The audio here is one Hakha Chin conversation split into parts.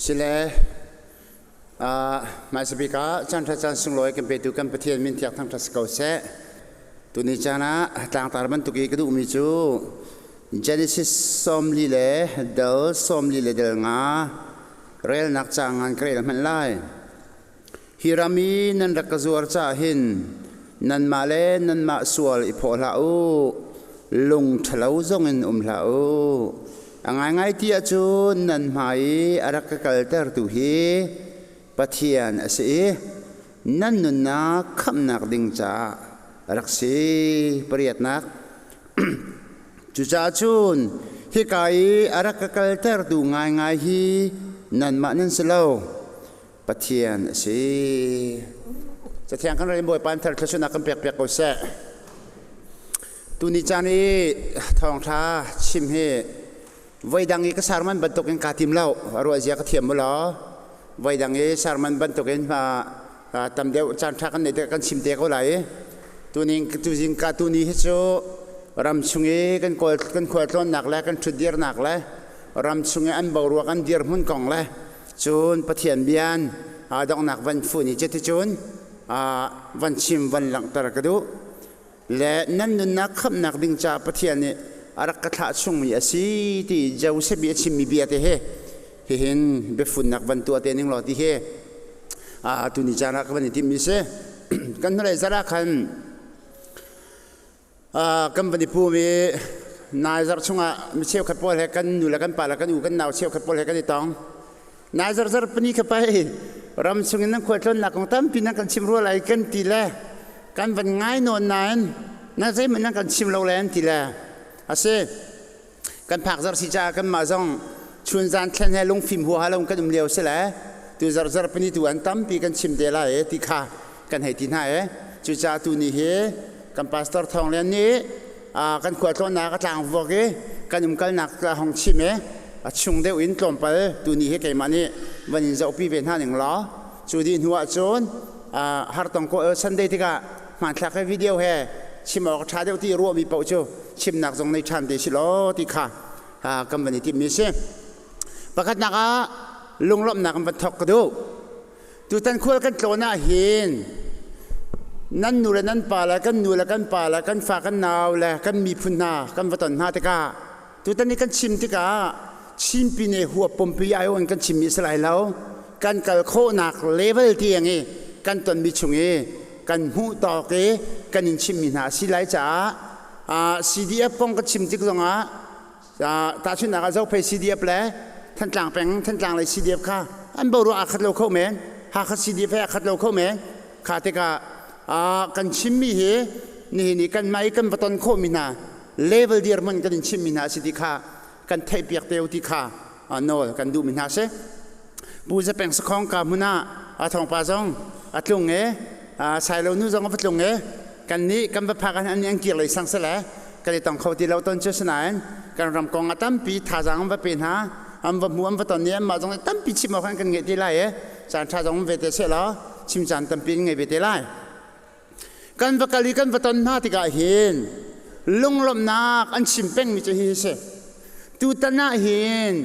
Sile hmaisa bik ah caan ṭha caan sunglawi kan petu kan Pathian min thiang thangṭhat si ko seh. Tuni caan ah tlangtar bantuk i ka duhmi cu Genesis 40 le dal 45 relnak caang ngan ka rel hmanh lai. Hi ram i nan rak ka zuar caah hin nanmah le nanmah sual i phaw hlah u, lung ṭhalo zongin um hlah u. A ngaingai ti ahcun nan hmai i a rak ka kaltertu hi Pathian a si i nan nunnak khamhnak ding caah a rak si. Pariatnak. Cucaah cun hika i a rak ka kaltertu ngaingai hi nanmah nan si lo. Pathian a si. Cathiang kan rel Bawipa in thar thluachuahnak kan pek piak ko seh. Tuni caan i thawngṭha chim hi voidang i ka sarman bantukin kaa tim lo. A ruah zia ka thiam mu law. Voidang i sarman bantukin tam deuh caan ṭha kan neih tikah kan chim te ko lai i tuning tuzing ka tuni hi cu ram chung i kan kawl kan khualtlawnnak le kan ṭhutdirnak le ram chung i an boruak an dirhmun kong le Cun Pathian bian donghnak van fun i cuticun van chim van langhter ka duh. Le nan nunnak khamhnak ding caah Pathian nih a rak ka thlah chungmi a si ti Joseph i a chimmi bia te hi hihin biafunnak van tuah te ning law ti hi tuni caan ah ka van i timhmi si. Kan hnulei zarh ah khan Kan van i pum i nai zarh chungah mi cheukhat pawl he kan nu le kan pa le kan u kan nau cheukhat pawl he kan i tong. Nai zarh zarh pani kha pei ram chungin nan khualtlawnnak kong tampi nan kan chim rua lai kan ti le kan van ngai nawn nain na zeihmanh nan kan chim lo le an ti le a si. Kan phak zarh si caah kanmah zong chun zan thlen he lungfim huaha lo kan um lio si le tu zarh zarh pani tu an tampi kan chim te lai ti kha kan hei ti hna e. Cucaah tu ni hi kan pastor Thawng Lian nih kan khualtlawnnak a tlangvuak i kan umkalnak hong chim i a chung deuh in tlawmpal tu ni hi keimah nih van in zohpi ve hna ning law cu dih hnu ah cun hartong ko Sunday tikah hmanthlak he video he chim awk a ṭha deuh ti ruahmi paoh cu chimnak zong nei ṭhan te si law ti kha kan van i timhmi a si. Pakhatnak ah lunglawmhnak in van thawk ka duh. Tutan khual kan tlawn ah hin nan nu le nan pa le kan nu le kan pa le kan fa kan nau le kan miphun hna kan va ton hna tikah tutan i kan chim tikah Chinpi ne huap pumpi ai in kan chimmi a si lai lo. Kan kal khawhnak level tiang i kan tonmi chung i kan hmuh tawk i kan in chimmi hna a si lai caah CDF kong ka chim tik zongah tahchunhnak ah Zophei CDF le Thantlang peng Thantlang lei CDF kha an boruak aa khat lo kho men. Hakha CDF he aa khat lo kho men. Kha tikah kan chimmi hi nihin i kanmah i kan va ton khawhmi hna level dirhmun kan in chimmi hna a si ti kha kan theihpiak te u ti kha nawl kan duhmi hna si. Pu Zapeng Sakhong ka hmun ah a thawngpa zong a tlung i Sailo nu zong a va tlung i kan nih kan va phak an an kir lei sang sele kan i tong kho ti lo ton cu sinain kan ram kong a tampi thazaang an va pe hna an va hmu an va ton i anmah zong tampi chim awk an kan ngeih te lai i caan ṭha zong ve te seh law chim caan tampi in ngei ve te lai. Kan va kal i kan va ton hna tikah hin lunglawmhnak an chim pengmi cu hihi si. Tutan ah hin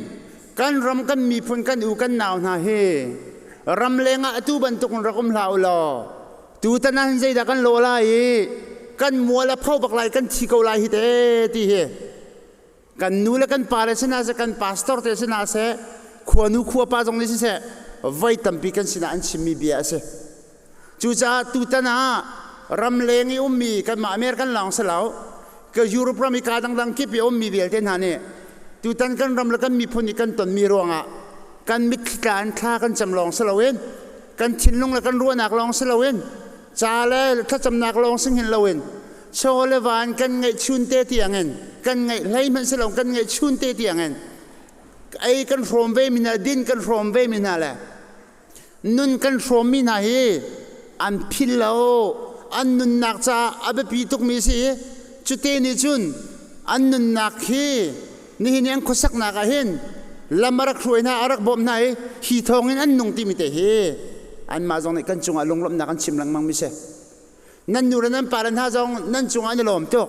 kan ram kan miphun kan u kan nau hna hi ramleng ah atu bantuk in rak um hlah u law tutan ah hin zeidah kan lawh lai i kan mual a pho bak lai kan thi ko lai hi te ti hi kan nu le kan pa le sinah seh kan pastor te sinah seh khuanu khuapa zong nih siseh voi tampi kan sinah an chimmi bia a si. Cucaah tutan ah ramleng i ummi kanmah American lawng si lo, ka Europe ram i ka dangdang kip i ummi vialte hna nih tutan kan ram le kan miphun i kan tonmi ruangah kan mitthli tla in thla kan cam lawng si loin kan thinlung le kan ruahnak lawng si loin ca le thlacamnak lawng si hin loin chaw le van kan ngeih chun te tiangin kan ngeih hlei hmanh si lo kan ngeih chun te tiangin ei kan hrawm ve mi hna din kan hrawm ve mi hna le Nun kan hrawmmi hna hi an phil lo. An nunnak caah a biapi tukmi a si i cute nih cun an nunnak hi nihin i an khuasaknak ah hin lam a rak hruai hna, a rak bawmh hna i hi thawngin an nung timi te hi anmah zong nih kan cungah lunglawmhnak an chim lengmangmi si. Nan nu le nan pa le hna zong nan cungah an i lawm tuk.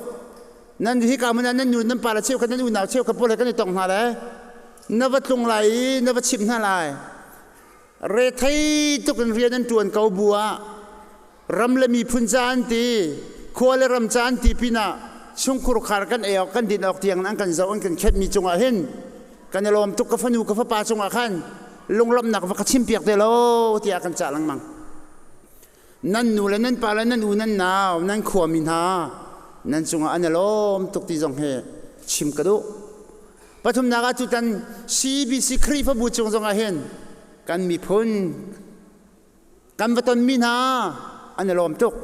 Nan hika hmun ah nan nu nan pa le cheukhat nan unau cheukhat pawl he kan i tong hna le na va tlung lai i na va chimh hna lai. Rethei tuk in rian an ṭuan ko bu ah ram le miphun ca an ti, khua le ram ca an ti pinah chungkhur khar kan ei awk kan din awk tiang an kan zoh an kan khenhmi cungah hin kan i lawm tuk. Ka fanu ka fapa cungah khan lunglawmhnak va ka chimpiak te law tiah kan cah lengmang. Nan nu le nan pa le nan u nan nau nan khuami hna nan cungah an i lawm tuk ti zong hi chim ka duh. Pathumnak ah tutan CBC Khrihfabu cung zongah hin kan miphun kan va tonmi hna an i lawm tuk.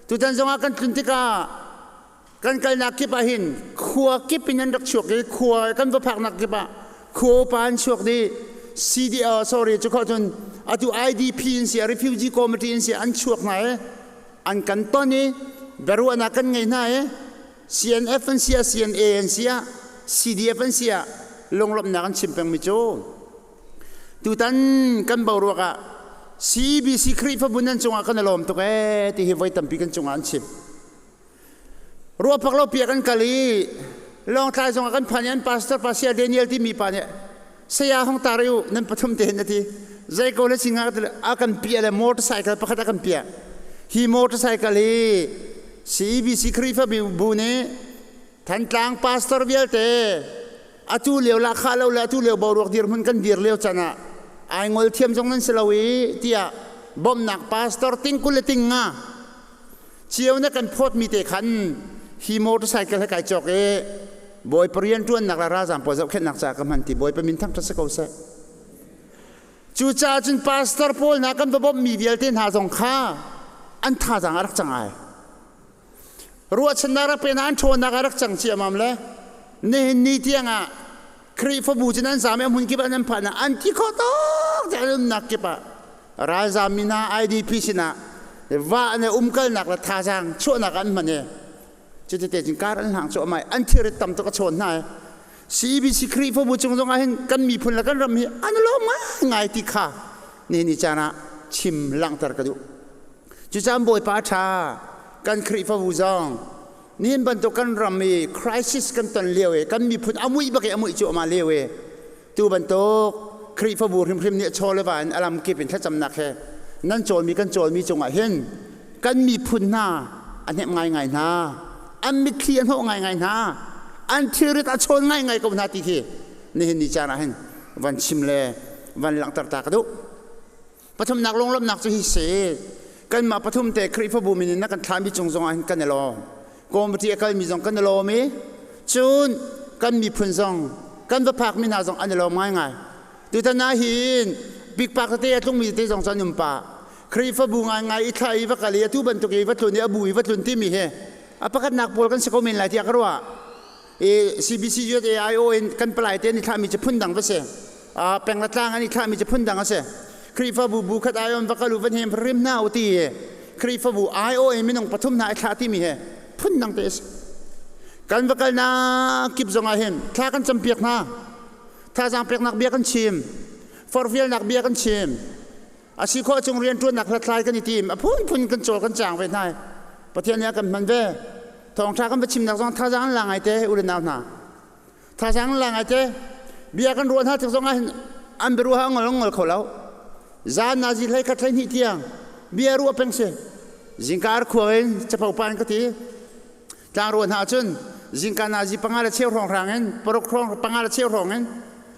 Tutan zongah kan tlun tikah kan kalnak kip ah hin khua kip in an rak chuak i khua kan va phaknak kip ah khua upa an chuak dih. CD sorry, cu khawh cun atu IDP in si, refugee committee in si, an chuak hna i an kan ton i biaruahnak kan ngei hna i CNF an si ah, CNA an si ah, CDF an si ah lunglawmhnak an chim pengmi cu tutan kan boruak ah CBC Khrihfabu nan cungah kan i lawm tuk ee ti hi voi tampi kan cungah an chim. Ruahpak lo piak an kal i Lawngtlai zongah kan phan i an pastor pa Saya Daniel timi pa nih, "Saya, hong tar u, nan pathum te hin," a ti. Zei ko le singa a kan piah le motorcycle pakhat a kan piah. Hi motorcycle hi CBC Khrihfabu nih Thantlang pastor vialte atu lio lahkhah lo le atu lio boruak dirhmun kan dir lio can ah ai ngol thiam zong nan si lo i tiah bawmhnak pastor ting 20 le ting nga cio na kan phawtmi te khan hi motorcycle he kai cawk i Bawipa rian ṭuannak le ralzaam pawl zohkhenhnak caah ka hman ti. Bawipa min thangṭhat si ko seh. Cucaah cun pastor pawl hna kan va bawmhmi vialte hna zong kha an thazaang a rak cang ai. Ruahchannak rak pe hna, an ṭhawnnak a rak cang ciammam le nihin ni tiangah Khrihfabu cu nan zaam i a hmun kip ah nan phan ah an ti khawh tawk te an umnak kip ah ralzaam mi hna IDP sinah va le umkalnak le thazaang chuahnak an hman i cuti cun kar an hlang cuahmah i an thilrit tam tuk a chawn hna i CBC Khrihfabu cung zong ah hin kan miphun le kan ram hi an lawm ngaingai ti kha nihin ni caan ah chim langhter ka duh. Cucaah Bawipa a ṭha. Kan Khrihfabu zong nihin bantuk kan ram i crisis kan ton lio i kan miphun a muih bak i a muih cuahmah lio i tu bantuk Khrihfabu hrimhrim nih chaw le va in a lam kip in thlacamnak he nan cawlmi kan cawlmi cungah hin kan miphun hna a hnemh ngaingai hna, an mitthli a hnawh ngaingai hna, an thilrit a chawn ngaingai ko hna ti khi nihin ni caan ah hin van chim le van langhter ta ka duh. Pathumnak lunglawmhnak cu hi si. Kanmah pathum te Khrihfabu min in na kan thlahmi cung zongah hin kan i lawm. Committee a kalmi zong kan i lawm i cun kan miphun zong kan va phakmi hna zong an i lawm ngaingai. Tutan ah hin pikpak tete a tlungmi tete zong cu an um pah. Khrihfabu ngaingai i thlah i va kal i atu bantuk i va tlun i a bu i va tlun timi hi a pakhatnak pawl kan si ko men lai tiah ka ruah. I CBC USAIO in kan palai te an i thlahmi cu phundang va si. Peng le tlang an i thlahmi cu phundang a si. Khrihfabu bu khat ai-on va kal u, va hnem hrim hna u ti i Khrihfabu IO in minung pathum hna i thlah timi he phundang te a si. Kan va kalnak kip zongah hin thla kan campiak hna. Thazaang peknak bia kan chim. Forhfialnak bia kan chim. A si khawh chung rianṭuannak hlathlai kan i tim. A phunphun kan cawl kan caang ve hna. Pathian nih a kan hman ve. Thawngṭha kan va chimnak zong thazaang an la ngai te u le nau hna. Thazaang an la ngai te. Bia kan ruah hna tik zong ah hin an biaruah a ngol ngol kho lo. Zan nazi hlei khat hlei hnih tiang bia ruah peng si. Zingka ar khuang in capo pa in ka ti. Tlang ruah hna cun zingka nazi panga le cheu hrawng hrang in paruk hrawng panga le cheu hrawng in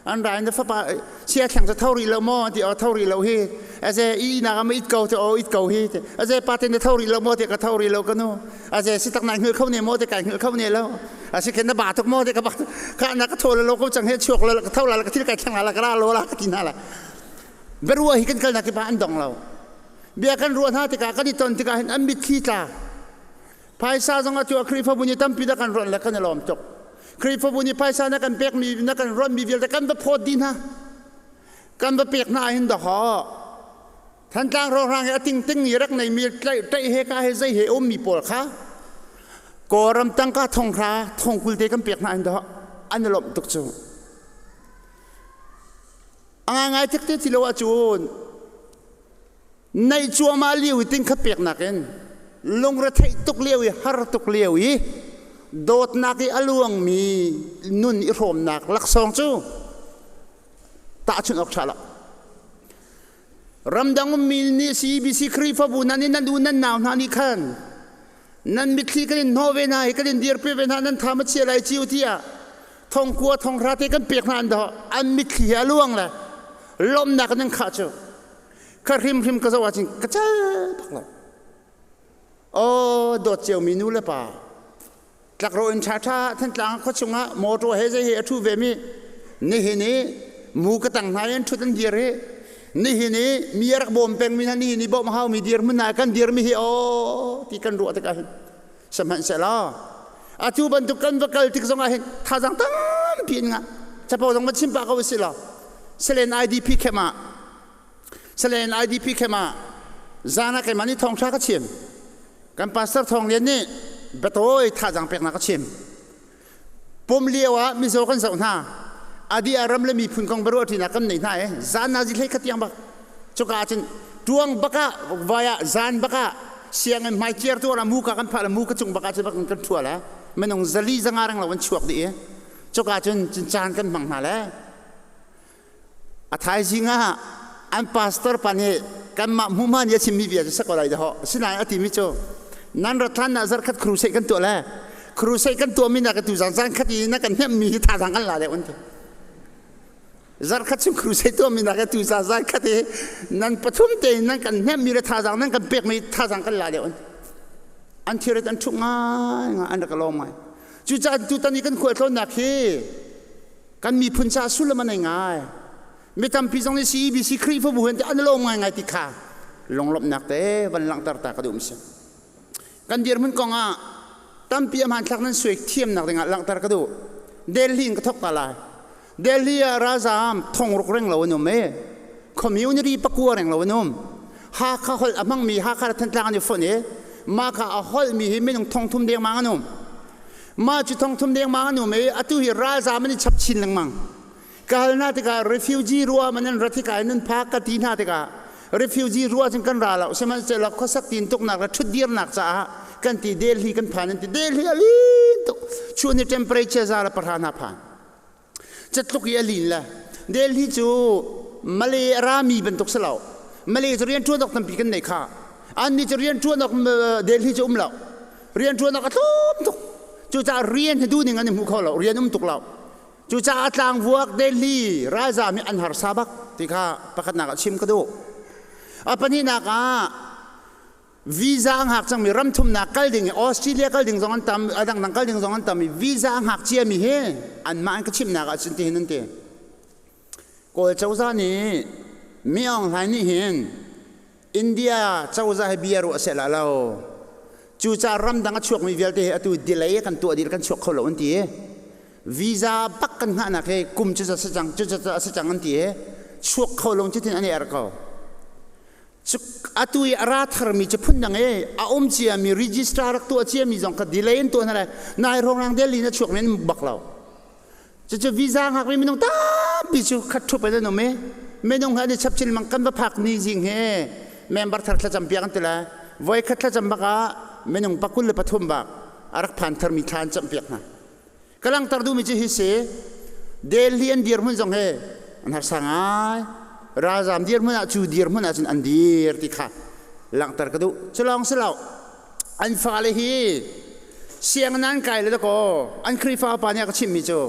an ra in fapa sia thleng cu tho rih lo maw ti aw tho rih lo hi aze i nak am it ko te o it ko hi te aze pa te na tho rih lo maw te ka tho rih lo ka nu aze si tak nai hngil kho ne maw te kai hngil kho ne lo asi khen na ba tuk maw te ka bak ka na ka tho lo ko chang he chuak lo ka tho la ka thil kai thleng la ka ra lo la ka ti na la berua hi kan kal na ki pa an dong lo bia kan ruah hna tikah kan i ton tikah hin an mitthli tla. Phaisa zong atu ah Khrihfabu nih tampi dah kan rawnh le kan i lawm tuk. Khrihfabu nih phaisa na kan pekmi na kan rawnhmi vialte kan va phawt dih hna. Kan va pek hna ahhin dawkaw Thantlang rawhrang he a tingting i rak neimi tlaih he ka he zei he ummi pawl kha Kawlram tangka thonghra thongkul te kan pek hna hin dawh an i lawmh tuk cu. A ngaingai tik te ti lo ahcun Naih cuahmah lio i tingkhat peknak in lungretheih tuk lio i har tuk lio i dawtnak i a luangmi nun i hrawmnak laksawng cu tahchunh awk ṭha lo. Ramdang ummi nih CBC Khrihfabu nan i nan u nan nau hna nih khan nan mitthli kan in hnawh ve hna i kan in dirpi ve hna, nan tha ma chia lai ciu tiah thongkua thonghra te kan pek hna an doh an mitthli he a luang le lawmhnak in an khah cu ka hrimhrim ka zoh ahcun ka cal bak lo. Aw, dawt ciomi nu le pa, tlakrawh in ṭhaṭha Thantlang khua chungah motor he zei he a ṭhu vemi nihin i mu ka tang hna i an ṭhut an dir i nihin i mi a rak bawm pengmi hna nihin i bawmh haumi dirhmun hna kan dirmi hi aw ti kan ruah tikah hin sihmanhsehlaw atu bantuk kan va kal tik zongah hin thazaang tampi in ngah capo zong va chim pah ko usih law Salen IDP camp ah Salen IDP camp ah zan ah keimah nih thawngṭha ka chim. Kan pastor Thawng Lian nih biatawi thazaang peknak ka chim. Pum lio ah mizaw kan zoh hna. Adi ah ram le miphun kong biaruah ṭinak kan nei hna i zan nazi hlei khat tiang bak. Cuka ah cun tuang bak ah vai ah zan bak ah sianginn hmai ciar tuar ah muka kan phah le muka cung bak ah cun bak kan ṭhua le minung zali zanga reng lo an chuak dih i cuka cun caan kan hmang hna le A thaizing ah an pastor pa nih kanmah hmuhma nih a chimmi bia cu si ko lai dahawh. Asinain a timi cu nan rat hlan ah zarkhat crusade kan tuah le crusade kan tuahmi nak tu zan zan khat i na kan hnemhmi hi thazaang kan la deuh an ti. Zarkhat chung crusade tuahmi nak tu zan zan khat i nan pathum tein nan kan hnemhmi le thazaang nan kan pekmi thazaang kan la deuh an ti. An thiret an ṭhuk ngai ngai an rak lawm ngai. Cucaah tutan i kan khualtlawnnak hi Kan miphun caah sullam a nei ngai. Mi tampi zong nih CEBC Khrihfabu hen an lawm ngaingai ti kha lunglawmhnak te van langhter ta ka duh si. Kan dirhmun kong ah tampi a hmanthlak nan suai thiamnak dingah langhter ka duh. Delhi in ka thok ta lai. Delhi ah ralzaam thongruk reng lo an um e. Community pakua reng lo an um. Hakha holh a hmangmi Hakha le Thantlang an i fonh i mah kha a holhmi hi minung thongthum dengmang an um. Mah cu thongthum dengmang an um i atu hi ralzaam an i chap chin lengmang. Ka hal hna tikah refugee rua man an rat hika in nan phak ka ti hna tikah refugee rua cun kan ra lo, sihmanhsehlaw khuasak tin tuknak le ṭhutdirnak caah kan ti. Delhi kan phan an ti. Delhi a lin tuk, chun hi temperature 110 hna phan catluk i a lin le Delhi cu Malay a rami bantuk si lo. Malay cu rianṭuan awk tampi kan nei kha. Annih cu rianṭuan awk Delhi cu um lo, rianṭuan awk a tlawm tuk. Cucaah rian hi duhning an i hmu kho lo, rian um tuk lo. Cucaah tlangvuak Delhi ralzaam hi an harsa bak ti kha pakhatnak ah chim ka duh. A pahnihnak ah visa a hngak cangmi, ram thumnak kal ding i Australia kal ding zong an tam, a dangdang kal ding zong an tam i visa a hngak ciami hi anmah an ka chimhnak ah cun tihin an ti. Kawl cozah nih Mi Aung Hlaing nih hin India cozah hi bia ruah seh lah lo. Cucaah ramdang a chuakmi vialte hi atu delay kan tuah dih, kan chuak kho lo an ti i visa bak kan hngahnak hi kum cu za si cang, cu za si cang an ti i chuak kho lo cutin an i er ko. Atu i a ra tharmi cu phundang i a um ciami, register rak tuah ciami zong kha delay in tuah hna le nai hrawng Delhi na chuak men bak lo. Cucu visa hngakmi minung tampi cu khat ṭhup in an um i minung he an i chap chin lengmang. Kan va phak ni zing hi member thar thlacam piak an ti lai. Voi khat thlacam bak ah minung 23 bak a rak phan tharmi thla an camh piak hna. Ka langhter duhmi cu hi si. Delhi an dirhmun zong hi an harsa ngai. Ralzaam dirhmun ah, cu dirhmun ah cun an dir ti kha langhter ka duh. Cu lawng si lo, an fale hi sianginn an kai le dakaw an Khrihfa upa nih a ka chimhmi cu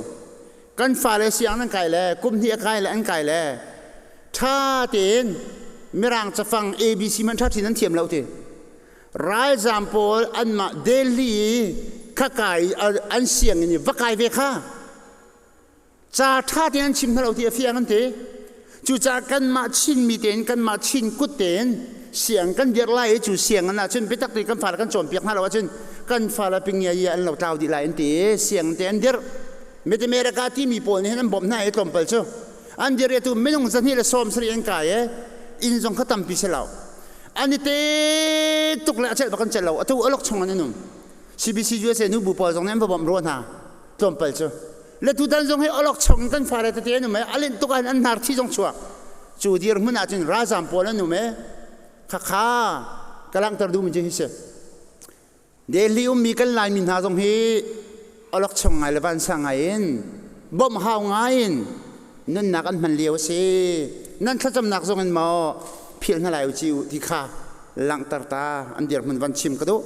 kan fale sianginn an kai le kum hnih a kai le an kai le ṭha tein Mirang cafang ABC man ṭha ṭhin an thiam lo ti. Ralzaam pawl anmah Delhi i kha kai an sianginn i va kai ve kha ca ṭha tein an chim hna lo ti a fiang an ti. Cucaah kanmah Chinmi tein, kanmah Chin kut tein siang kan dirh lai i cu sianginn ah cun biatak tein kan fale kan cawnpiak hna lo ahcun kan fale pingia i an lo tlau dih lai an ti i sianginn te an dirh. Mid America timi pawl nih hin an bawmh hna i tlawmpal cu an dirh i atu minung 270 an kai i inn zong kha tampi si lo, an i te tuk le a celh bak an celh lo. Atu alok chung an um. CBC USA nu bu pawl zong nih an va bawmh rua hna tlawmpal cu le tutan zong hi alok chung kan fale tete an um i a linh tuk ah an hnar thi zong chuak. Cu dirhmun ah cun ralzaam pawl an um i khakha ka langhter duhmi cu hi si. Delhi ummi kan Laimi hna zong hi awlokchong ngai le vansang ngai in, bawmh hau ngai in nunnak an hman lio a si. Nan thlacamnak zong in maw philh hna lai u ci u ti kha langhter ta an dirhmun van chim ka duh.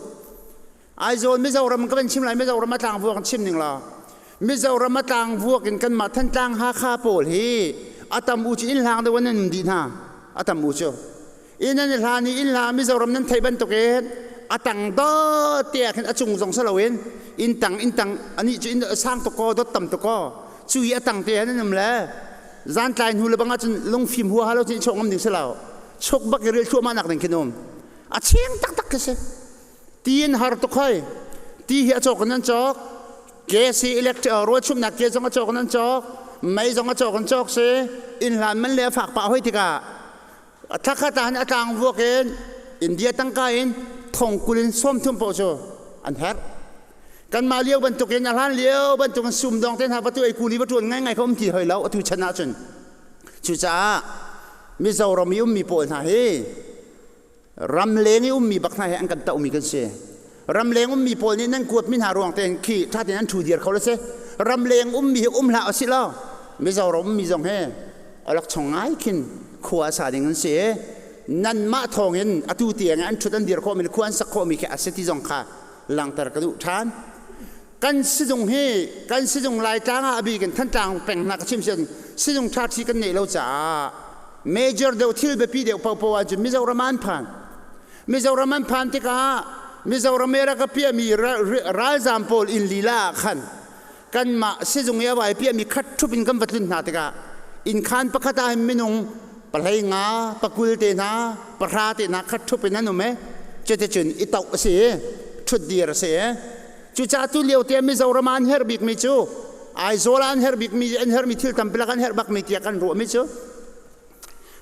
Aizawl Mizoram ka van chim lai. Mizoram a tlangvuak in chim ning law, Mizoram a tlangvuak in kanmah Thantlang Hakha pawl hi a tam u cu inn hlang deuh an um dih hna. A tam u cu inn an i hlan i inn hlang Mizoram nan theih bantukin a tang dot te ah khin a cung zong si loin inn tang inn tang anih cu inn sang tuk kaw dot tam tuk kaw cu i a tang te han an um le zan tlai hnu le bang ahcun lungfim huaha lo cun i chawh ngam ding si lo, chuk bak i ril thluahmah nak ding khin um a cheng taktak khi si. Ti in har tuk hoi. Ti hi a cawk in an cawk. Gas hi electric rawl chumnak gas zong a cawk in an cawk. Mei zong a cawk in cawk si. Inn hlan man le a fak pah hoi tikah thlakhat ah a tlang vuak in India tangka in thong 20 in 30 paoh cu an herh. Kanmah lio bantukin a hlan lio bantukin sumdawng te hna va tu ei kuli va ṭuan ngaingai kha um ti hoi lo atu chan ahcun. Cucaah Mizoram i ummi pawl hna hi ramleng i ummi bak hna he an kan tohmi kan si. Ramleng ummi pawl nih nan kuatmi hna ruang tein khi ṭha tein an ṭhu dir kho lo si. Ramleng ummi hi um hlah usih law Mizoram ummi zong hi awlokchong ngai khin khua a sa ding an si. Nanmah thawngin atu tiang an ṭhut an dir khawhmi le khua an sak khawhmi khi a si ti zong kha langhter ka duh ṭhan. Kan sizung hi kan sizung Laitlang ah a bik in Thantlang peng hna ka chim si sizung ṭha ṭhi kan neih lo caah major deuh thil biapi deuh paohpaoh ahcun Mizoram an phan. Mizoram an phan tikah Mizoram i rak a piahmi ralzaam pawl inn lila ah khan kanmah sizung i a vai piahmi khat ṭhup in kan va tlun hna tikah innkhaan pakhat ah hin minung 15, 20 te hna, 10 te hna khat ṭhup in an um i cuticun i toh a si i ṭhutdir a si i cucaah tu lio te Mizoram ah an herh bikmi cu Aizawl ah an herh bikmi an herhmi thil tampi lak an herh bakmi tiah kan ruahmi cu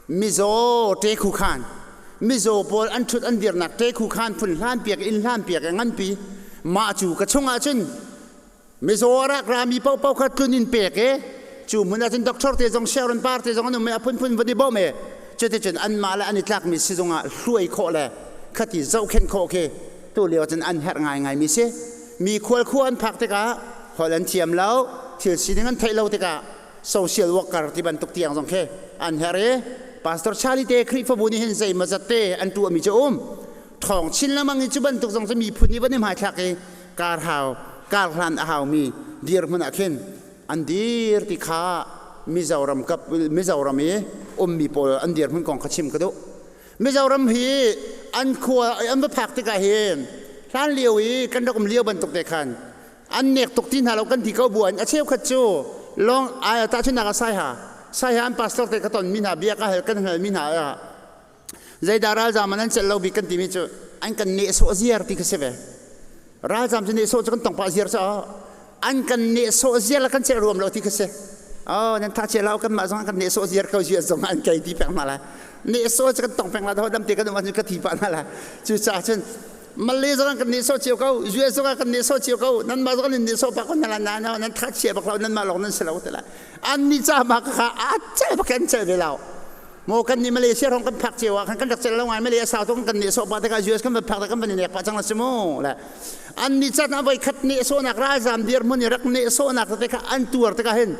Mizaw ṭekhu khaan, mizaw pawl an ṭhut an dirnak ṭekhu khaan phun hlanpiak inn hlanpiak i nganpi. Mah cu ka chungah cun mizaw a rak rami paohpaoh kha tlun in pek i cu hmun ah cun doctor te zong Sharon par te zong an um i a phunphun van i bawm i cuticun anmah le an i tlakmi sizung ah hluai khawh le khati zohkhenh khawh khi tu lio cun an herh ngaingaimi si. Mi khual khua an phak tikah holh an thiam lo, thil sining an theih lo tikah social worker ti bantuk tiang zong khi an herh i Pastor Charlie te Khrihfabu nih hin zeimawzat te an tuahmi cu um thawng chin lengmang i cu bantuk zong cu miphun nih van i hmaithlak i kar hau kar hlan a haumi dirhmun ah khin an dir ti kha Mizoram kap Mizoram i ummi pawl an dirhmun kong kha chim ka duh. Mizoram hi an khua an va phak tikah hin hlan lio i kan rak um lio bantuk te khan an nek tuk ti hna lo kan ti ko buan a cheukhat cu long ai tahchunhnak ah Saiha Saiha an pastor te ka ton mi hna bia ka hal kan hal mi hna ah zeidah ralzam an celh lo bik kan timi cu an kan nehsawh ziar ti kha si ve. Ralzam cu nehsawh cu kan tong pah ziar caah an kan nehsawh ziar le kan celh ruam lo ti kha si. Oh, nan tha chia lo, kan mah zong kan nehsawh ziar ko ziar zong an kei ti peng hna lai. Nehsawh cu kan tong peng la dam te kan um ahcun ka thi pah hna lai. Cucaah cun Malay zong kan nehsawh cio ko, US zong kan nehsawh cio ko, nanmah zong nan nehsawh pah ko hna lai, na nan tha chia bak lo, nanmah lawng nan si lo ti lai. An nih ca ma kha a cel bak an cel ve lo. Maw kan nih Malaysia rong kan phak cio ah khan kan rak cel lo ngai. Malay a sau tuk kan nehsawh pah tikah US kan va phak kan van i nek pah cang la si mu. Le an nih cat ah voi khat nehsawhnak ralzam dirhmun i rak nehsawhnak tete kha an tuar tikah hin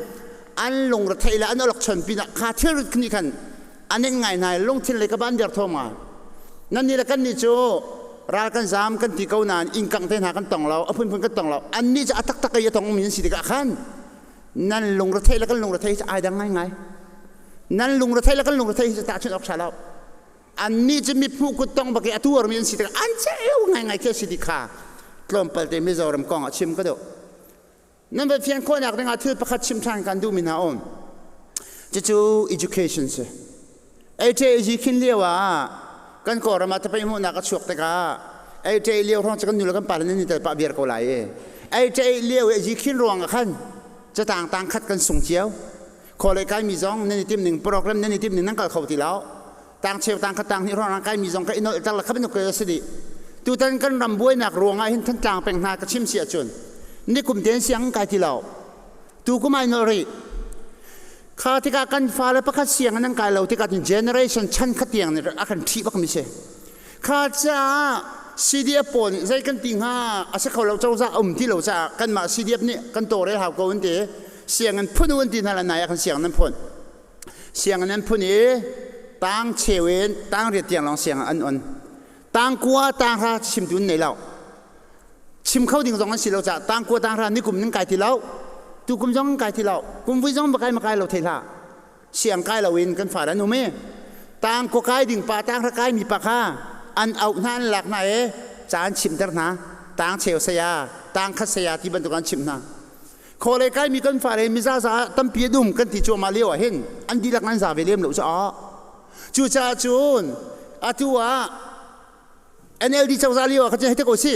an lungretheih le an olok chon pinah kha thil nih khan an in ngai hna i lungthin lei ka ban der thawm ngai. Nan nih le kan nih cu ral kan zaam kan ti ko nain inn kangh te hna kan tong lo, a phunphun kan tong lo. An nih cu a taktak i a tong mi an si tikah khan nan lungretheih le kan lungretheih cu ai dang ngaingai. Nan lungretheih le kan lungretheih cu tahchunh awk ṭha lo. Annih cu mithmuh kuttong bak i a tuarmi an si tikah an ceu ngaingai khi a si ti kha tlawmpal te Mizoram kong ah chim ka duh. Nan va fian khawhnak dingah thil pakhat chim ṭhan kan duhmi hna um. Cucu education si. HAG khin lio ah kan Kawlram ah tapai hmuhnak a chuak tikah HA lio hrawng cu kan nu le kan pa le nan i tel pah viar ko lai i HA lio i khin ruang ah khan catang tang khat kan sung cio. Khualei kaimi zong nan i tim ning program nan i tim ning nan kal kho ti lo. Tang cheu tang khat tang hnih ruang kaimi zong ka i nolh ter la kha bantuk a si dih. Tutan kan ram buainak ruangah hin Thantlang peng hna ka chim si ahcun nikum ten siang kai ti lo. Tu kum ai nolh rih. Kha tikah kan fale pakhat siang nan kai lo tikah generation chan khat tiang nih a kan ṭhih bak mi si. Kha caah CDF pawl nih zei kan ti hnga a si kho lo, cozah um ti lo caah kanmah CDF nih kan tawlrel hau ko an ti. Sianginn phun u an ti hna la nai ah khan sianginn an phun. Sianginn an phun i Tang cheu in tang riat tiang lawng siang an on. Tang kua tang hra chimtu an nei lo. Chim kho ding zong an si lo caah tang kua tang hra nikum nan kai ti lo. Tukum zong an kai ti lo. Kum vui zong va kai ma kai lo thei hlah. Siang kai lo in kan fale an um i tang kua kai ding pa tang hra kai mi pa kha an auh hna an lak hna i ca an chimter hna. Tang cheu saya, tang khat saya ti bantuk an chimh hna. Khualei kaimi kan fale mizaza tampi an um kan ti cuahmah lio ah hin an dihlak an za ve lem lo caah cucaah cun atu ah NLD cozah lio ah khan hei te ko si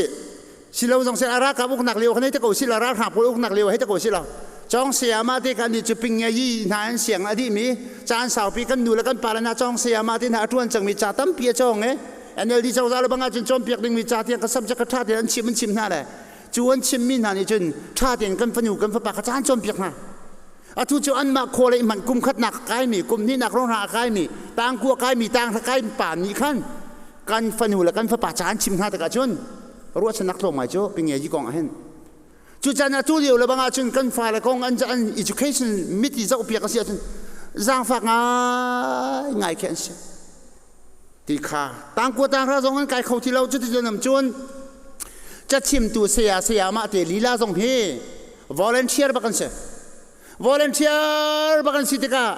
silo zong sen ralkap uknak lio khan hei te ko si la ralhrang pawl uknak lio hei te ko si la cawng sayama te kan nih cu ping nge yi hna an siang a dih mi caan saupi kan nu le kan pa le hna cawng sayama te hna a tuan cang mi ca tampi a cawng e NLD cozah le bangah cun cawnpiak ding mi ca tiang ka sam ka tha te an chim an chim hna le Cu an chimmi hna nih cun ṭha tein kan fanu kan fapa kha caan cawnpiak hna. Atu cu anmah khua lei hmanh kum khatnak a kaimi, kum hnihnak hrawng a kaimi, tangkua kaimi, tanghra kai pa nih khan kan fanu le kan fapa caan chim hna tikah cun ruahchannak tlawm ngai cu pinge yi kong ah hin. Cu caan ah tu lio le bang ah cun kan fale kong an an education mit i zohpiak a si ahcun zaangfak ngai ngai khi an si. Ti kha tangkua tanghra zong an kai kho ti lo. Cuti cun cun cachimtu saya sayamah te lila zong hi volunteer bak an si. Volunteer bak an si tikah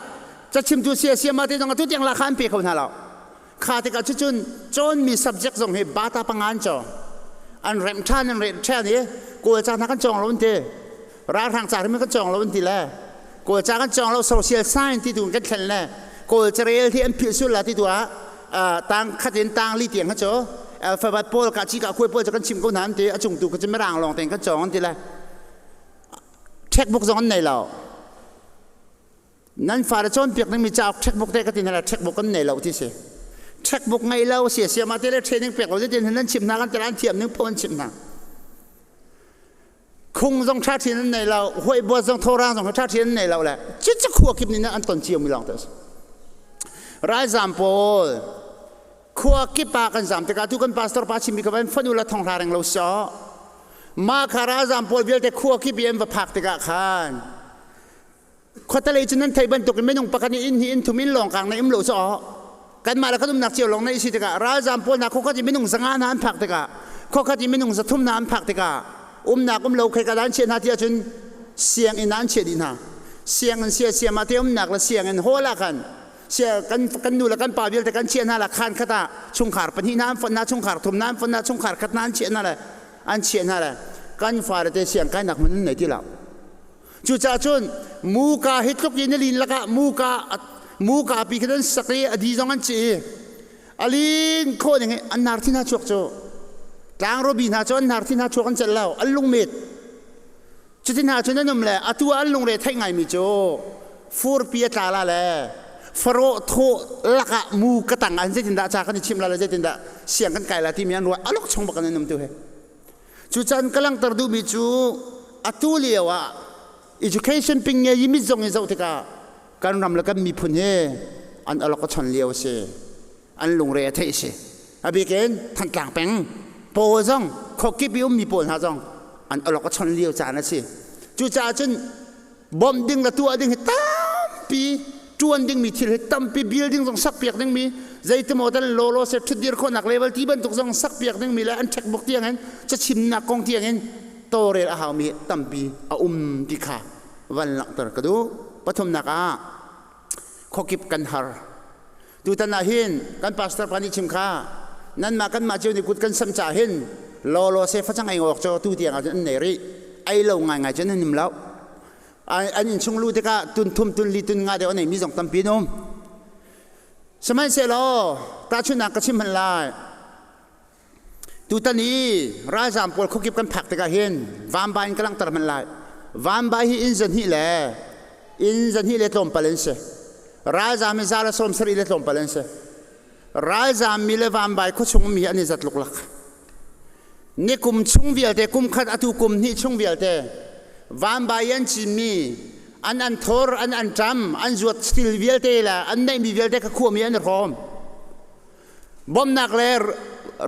cachimtu saya sayamah te zong atu tiang la kha an pe kho hna lo. Kha tikah cucun cawnmi subject zong hi bata pangan cawng an remh ṭhan, an remh ṭhan i Kawl ca hna kan cawng lo an ti, ralhrang ca hrim kan cawng lo an ti le Kawl ca kan cawng lo, social science ti tu kan thlen le Kawl carel hi an philh sul la ti tu ah tang khat in tang li tiang kha cu alphabet pawl ka chi ka khuai pawl cu kan chim ko hna an ti, a chung tu ka cu mirang lawng tein kan cawng an ti le checkbook zong an nei lo. Nan fale cawnpiak dingmi cauk checkbook te ka ti hna, checkbook kan nei lo ti si. Checkbook ngei lo si siama te le training pek lo ti nan chim hna kan te an thiam ning pho an chim hna. Khung zong ṭha ṭhin an nei lo, huaibuat zong thorang zong ṭha ṭhin an nei lo le cucu khua kip nih an ton cio mi lawng te ralzam pawl khua kip ah kan zam tikah tu kan pastor pa chimmi ka van fanu la thong hla reng lo so mah kha ralzam pawl vialte khua kip i an va phak tikah khan khuatelei cu nan theih bantuk in minung pakhat nih inn hi inn thum in lawng kang na im lo cu kanmah le kan umnak cio lawng na isi tikah ralzam pawl hna khuakhat i minung 500 hna an phak tikah, khuakhat i minung 300 hna an phak tikah umnak um lo khei ka dan chiah hna ti ahcun sianginn ah an chiah dih hna. Sianginn sia siam ah te umnak le sianginn hall ah khan sia kan kan nu le kan pa vialte kan chiah hna la khan khat ah chungkhar pahnih hna an fonh hna, chungkhar thum hna an fonh hna, chungkhar khat hna an chiah hna le an chiah hna le kan fale te siang kainak hmun an nei ti lo. Cucaah cun muka hi tluk in a lin lakah muka muka pi khin an sak i a di zong an cih i a lin khawh ning an nar thi hna chuak cu tlangrawbi hna cu an nar thi hna chuak an celh lo, an lungmet. Cuti hna cun an um le atu ah an lungre theih ngaimi cu furpi a tla la le farawh thawh lakah mu ka tang ah zeitindah ca kan i chimh la le zeitindah siang kan kai la timi an ruah alok chung bak an um tu he. Cucan ka langhter duhmi cu atu lio ah education ping nge yimit zong i zoh tikah kan ram le kan miphun hi an alok a chon lio a si, an lungre a theih a si. A bik in Thantlang peng pawl zong khuakip i ummi pawl hna zong an alok a chon lio caan a si. Cucaah cun bawmh ding le tuah ding hi tampi, ṭuan dingmi thil hi tampi, building zong sakpiak dingmi zeitimaw tan lawlaw se ṭhutdir khawhnak level ti bantuk zong sakpiak dingmi le an checkbook tiang in cachimnak kong tiang in tawlrel a haumi tampi a um ti kha van langhter ka duh. Pathumnak ah khuakip kan har. Tutan ah hin kan pastor pa nih chim kha nanmah kanmah cio nih kut kan sam ca hin lawlaw se facang ei awk cu tu tiang ah cun an nei rih. Ei lo ngaingai cun an um lo. An innchung lu tikah tun thum tun li tun nga deuh a neimi zong tampi an um. Sihmanhsehlaw tahchunhnak ka chim hmanh lai. Tutan i ralzaam pawl khuakip kan phak tikah hin Vambai in ka langhter hmanh lai. Vambai hi inn 200 le inn 200 le tlawmpal an si. Ralzaam hi 170 le tlawmpal an si. Ralzaam mi le Vambai khuachung mi hi an i zat luklak. Ni kum chung vialte, kum khat atu kum hnih chung vialte Vambai an cinmi an an thor, an an ṭam, an zuat thil vialte le an neihmi vialte kha khuami an i hrawm. Bawmhnak le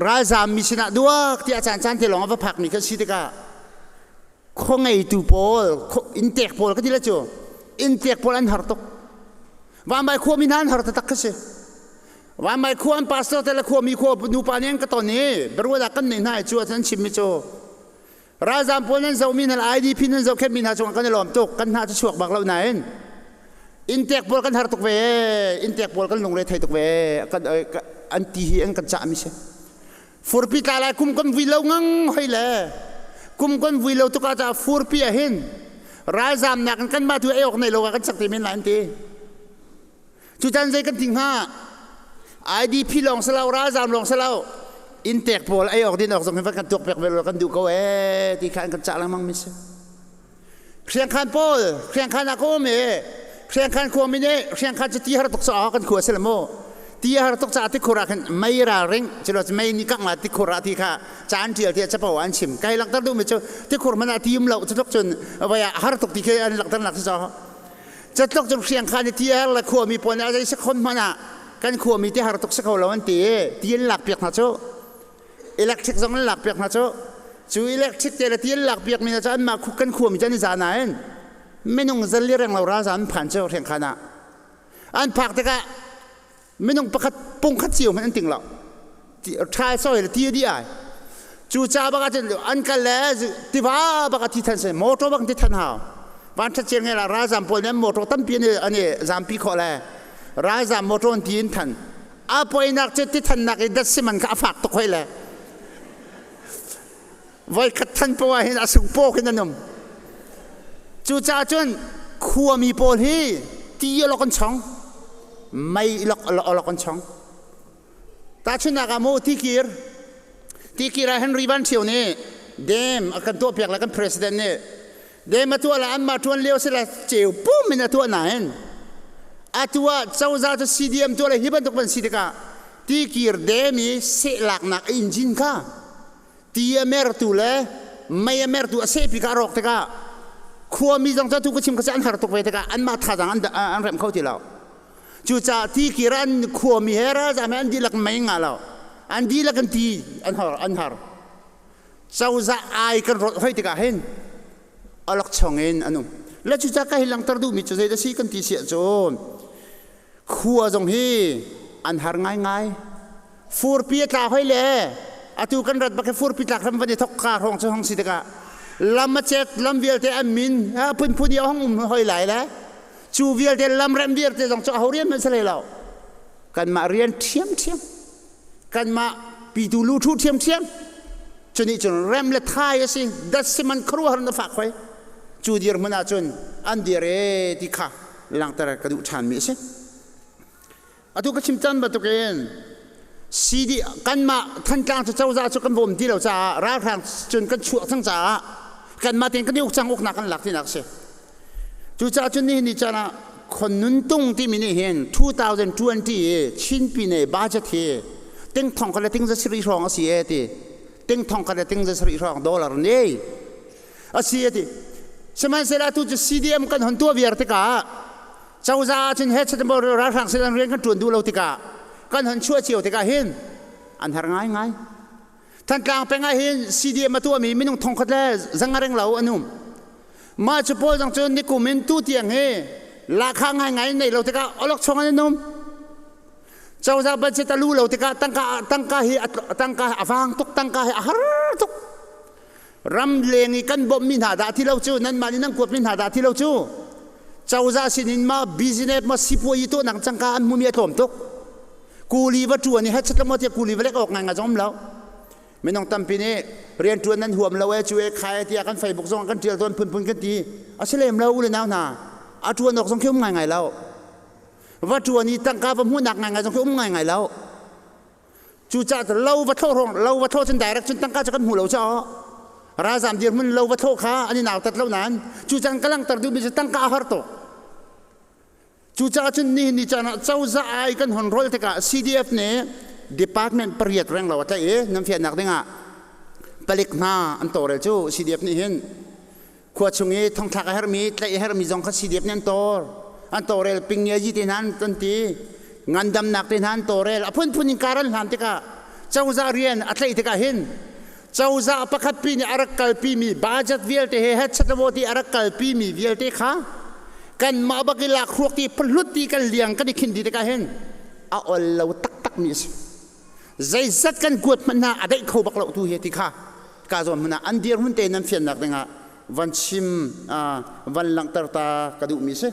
ralzaam mi sinah duak tiah caan caan te lawng a va phakmi kan si tikah khua ngeitu pawl, inntek pawl ka ti le cu inntek pawl an har tuk. Vambai khuami hna an har taktak kha si. Vanmai khua an pastor te le khuami khua nupa nih an ka ton i biaruahnak kan neih hna i cu an chimmi cu ralzaam pawl nan zohmi hna le IDP nan zohkhenhmi hna cungah kan i lawm tuk, kan hna cu chuak bak lo nain inntek pawl kan har tuk ve, inntek pawl kan lungre thei tuk ve kan an ti hi an kan cahmi si. Furpi tla lai kum kan vui lo ngang hoi le kum kan vui lo tuk ah caah furpi ah hin ralzaam nak in kanmah tu ei awk nei lo ah kan sak te men lai an ti. Cucan zei kan ti hnga? IDP lawng si lo, ralzaam lawng si lo, inntek pawl ei awk din awk zong hi van kan tuak piak ve lo kan duh ko ee ti kha an kan cah lengmang mi si. Hriangkhan pawl, hriangkhan ah ka um i hriangkhan khuami nih hriangkhan cu ti har tuk caah kan khua si le mu. Ti har tuk caah tikhur ah khin mei ralring, culo mei nih kangh la tikhur ah ti kha ca an ṭial tiah capo an chim. Kai langhter duhmi cu tikhur hmanh ah ti um lo, cutluk cun vai ah har tuk ti khi an langhternak si caw. Catluk cun hriangkhan i ti a har le khuami pawl nih a zei si khon hmanh ah kan khuami ti har tuk si kho lo an ti i ti an lakpiak hna cu, electric zong an lakpiak hna cu. Cu electric te le ti an lakpiak mi hna cu anmah kan khuami cu an i za nain minung zal i reng lo ralzam an phan cu hriangkhan ah an phak tikah minung pakhat pungkhat cio hmanh an ting lo, ṭhal soi le ti a dih ai. Cu ca bak ahcun an kal le tiva bak a thi than si, motor bak ti than hau. Van ṭhat ciang la ralzam pawl nih an motor tampi an i zampi khawh le ralzam motor an ti in than a poinak cu ti thannak i dat siman kha a fak tuk hoi le voi khat than poah hin a sung paw khin an um. Cucaah cun khuami pawl hi ti alok an chong, mei alok an chong. Tahchunhnak ah mu tikir tikir ah Henry Van Thio nih dam a kan tuahpiak le kan president nih dam a tuah la, anmah ṭuan lio si la, ceu pum in a tuah nain atu ah cozah cu CDM tuah le hi bantuk van si tikah tikir dam i seh laknak engine kha ti a mertu le mei a mertu a sehpi ka a rawk tikah khuami zong cu atu ka chim ka an har tuk ve tikah anmah thazaang an remh kho ti lo. Cucaah ti kir an khuami he ralzaam he an dihlak mei ngah lo, an dihlak an ti an har an har. Cozah ai kan rawt hoi tikah hin alok chong in an um le. Cucaah ka hi langter duhmi cu zei dah si kan ti siah cun khua zong hi an har ngaingai. Furpi a tla hoi le atu kan rat bak hi furpi tlak ram van i thok ka hrawng cu hong si tikah lam a cet, lam vialte an min a phunphun i a hong um hoi lai le cu vialte lam rem vialte zong cu aho rian hmanh si hlei lo, kanmah rian ṭhiamṭhiam, kanmah pitu lu ṭhu ṭhiamṭhiam. Cu nih cun rem le thai a si dat siman khuaruahhar na fak hoi. Cu dirhmun ah cun an dir e ti kha langhter ka duh ṭhanmi a si. Atu ka chim cang bantukin CD kanmah Thantlang cu cozah cu kan bawm ti lo caah, ralhrang cun kan chuah cang caah kanmah tein kan i uk cang, uknak kan lak tinak a si. Cucaah cun nihin ni caan ah Khonnuntung timi nih hin 2020 i Chin Pine budget hi ting thong khat le ting za sarih hrawng a si e ti, ting thong khat le ting za sarih hrawng dollar nei a si e ti. Sihmanhsehlaw atu cu CDM kan hon tuah viar tikah cozah ahcun he chatambo ralhrang sin an rian kan ṭuan duh lo tikah kan hon chuah cio tikah hin an har ngaingai. Thantlang peng ah hin CDM a tuahmi minung thongkhat le zanga reng lo an um. Mah cu pawl zong cu nikum in tu tiang hi lahkhah ngaingai nei lo tikah olok chung an um. Cozah budget a lu lo tikah tangka tangka hi tangka a vang tuk, tangka hi a har tuk. Ram leng i kan bawmhmi hna dah ti lo cu, nanmah nih nan kuatmi hna dah ti lo cu, cozah sinin ma business ma sipuayi tuahnak cangka an hmumi a tlawm tuk. Kuli va ṭuan i hechet maw tiah kuli va lek awk ngai ngai zong um lo. Minung tampi nih rian ṭuan nan huam lo e, cu e khai e tiah kan Facebook zong kan ṭial tawn, phunphun kan ti. A si lem lo, u le nau hna, a ṭuan awk zong khi um ngai ngai lo, va ṭuan i tangka va hmuhnak ngai ngai zong khi um ngai ngai lo. Cucaah lo va thlawh hrawng, lo va thlawh cun direct cun tangka cu kan hmu lo caah ralzam dirhmun lo va thlawh kha an i nautat lo nain cucan ka langhter duhmi cu tangka a har tuk. Cucaah cun nihin ni caan ah cozah ai kan hon rol tikah CDF nih department pariat reng lo a tlaih i nan fiannak dingah palik hna an tawrel cu CDF nih hin khua chung i thongthlak a herhmi, tlaih a herhmi zong kha CDF nih an tawr an tawrel, pingyayi te hna an ti, ngandamnak te hna an tawrel, a phunphun in kar an hlan tikah cozah rian a tlaih tikah hin cozah pakhat pi nih a rak kalpi mi budget vialte he headset ti a rak kalpi mi vialte kha kanmah bak i lak hruak ti phahlut ti kan liang kan i khin ti tikah hin a ol lo taktak. taktakmi a si. Zeizat kan kuat hmanh hna a daih kho bak lo tu hi ti kha ka zawn hmun ah an dirhmun te nan fiannak dingah van chim van langhter ta ka duhmi si.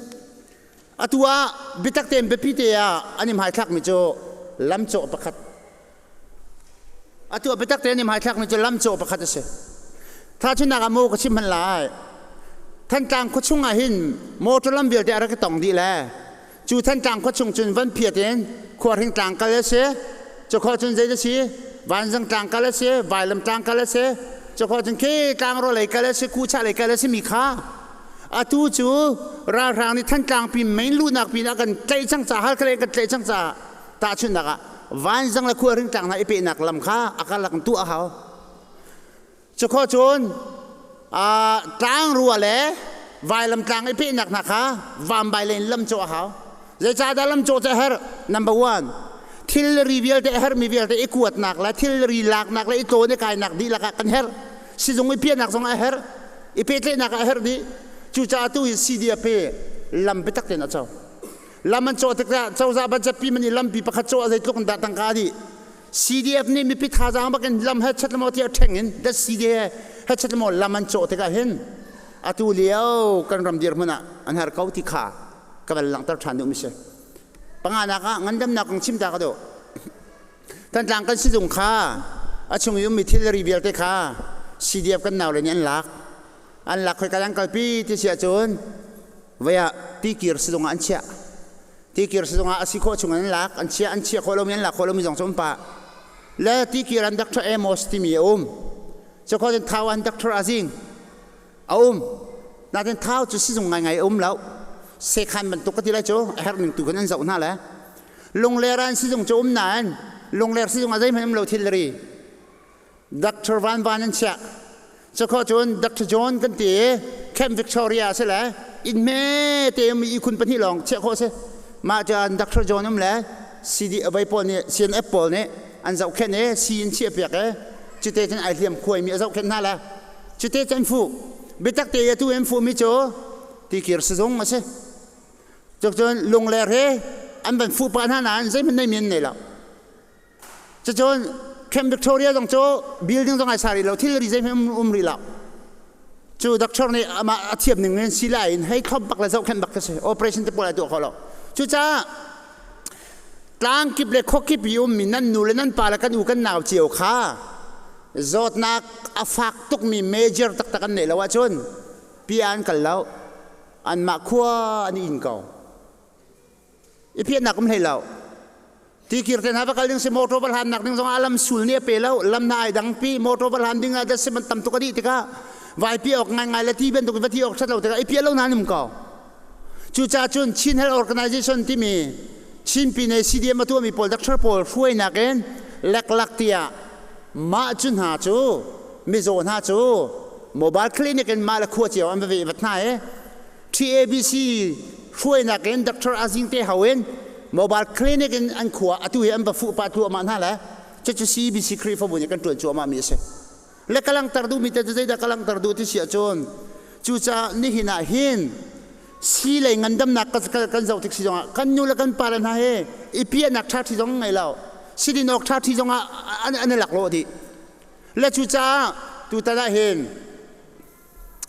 Atu ah biatak tein biapi te ah an i hmaithlakmi cu lamcawh pakhat. Atu ah biatak tein an i hmaithlakmi cu lamcawh pakhat a si. Thahchunhnak ah maw ka chim hman lai. Thantlang khuachung ah hin motor lam vialte a rak i tong dih le cu Thantlang khuachung cun van phiat in Khuahring tlang kal a si. Cukhawh cun zei a si? Vanzang tlang kal a si, Vailam tlang kal a si. Cukhawh cun khi tlangro lei kal a si, Kuchah lei kal a si mi kha atu cu ralhrang nih Thantlang pi main luhnak pin ah kan tlaih cang caah Halkha lei kan tlaih cang caah tahchunhnak ah Vanzang le Khuahring tlang hna i pehnak lam kha a karlak in tuah a hau. Cukhawh cun tlangrua le vailam tlang i pehnak hna kha vambai lei in lam cawh a hau. Zeicahdah lam cawh cu a herh? Number one, thilri vialte a herhmi vialte i kuatnak le thilri laknak le i tlawn i kainak dihlak ah kan herh. Sizung i piahnak zong a herh. I pehtlaihnak ah a herh dih. Cucaah tu hi CDF hi lam biatak tein a co. Lam an cawh tikah cozah budget pi man i lampi pakhat cawh ah zeitluk in dah tangka a dih. CDF nih mipi thazaang bakin lam he chat maw tiah ṭheng in that CDF he chat maw lam an cawh tikah hin atu lio kan ram dirhmun ah an har ko ti kha ka van langhter ṭhan duhmi si. Panganak ah ngandamnak kong chim ta ka duh. Thantlang kan sizung kha a chung i ummi thilri vialte kha CDF kan naule nih an lak. An lak khoi ka dang kalpi ti si ahcun vei ah tikir sizung ah an chiah. Tikir sizung ah a si khawh chung an lak, an chiah, an chiah khawh lomi an lak khawh lomi zong cu um pah. Le tikir an Dr. Amos timi a um. Cu cun Thau an Dr. Azing a um. Natin Thau cu sizung ngaingai a um lo. Sekhan bantuk ka ti lai cu a herh ning tu khin an zoh hna le. Lungler an sizung cu um nain Lungler sizung ah zeihmanh um lo thilri. Dr. Van Van an chiah. Cukhawh cun Dr. John kan ti i Camp Victoria si le inn hme te um i ihkhun pahnih lawng chiah khawh si. Mah cun Dr. John um le CD avei pawl nih CNF pawl nih an zohkhenh i si in chiah piak i cute cun ai hliam khuaimi a zohkhenh hna le cute cun fuh. Biatak te i atu an fuhmi cu tikir sizung a si. Cucun Lungler he an van fuh pah hna nain zeihmanh nei men nei lo. Cucun Camp Victoria zong cu building zong ai sa rih lo, thilri zeihmanh um rih lo. Cu doctor nih amah a thiam ning in sila in hei thlop bak le zohkhenh bak khi si. Operation te pawl ai tuah kho lo. Cucaah tlang kip le khuakip i ummi nan nu le nan pa le kan u kan nau cio kha zawtnak a fak tukmi major taktak an neih lo ahcun pia an kal lo. Anmah khua an i inn ko. I piahnak um hlei lo. Tikir te hna va kal ding si motor va hlan nak ding zong ah lam sul nih a pe lo lam hna ai dang pi motor va hlan ding ah da sim an tam tuk a dih tikah vai pi awk ngai ngai le ti bantuk va ti awk that lo tikah i piah lo na num ko cucaah cun Chin Health Organization timi Chin pine CDM a tuahmi pawl doctor pawl hruainak in leklak tiah mah cu hna cu mizaw hna cu mobile clinic in mah le khua cio an va ve vat hna i TABC hruainak in Dr. Azing te ho in mobile clinic in an khua atu hi an va fuh pah thluahmah hna le cucu CBC Khrihfabu nih kan ṭuan cuahmah mi a si. Le ka langhter duhmi te cu zeidah ka langhter duh ti si ahcun cucaah nihin ah hin si lei ngandamnak kan zoh tik si zongah kan nu le kan pa le hna hi i piahnak ṭha ṭhi zong ngei lo sidin awk ṭha ṭhi zongah an i lak lawh dih le cucaah tutan ah hin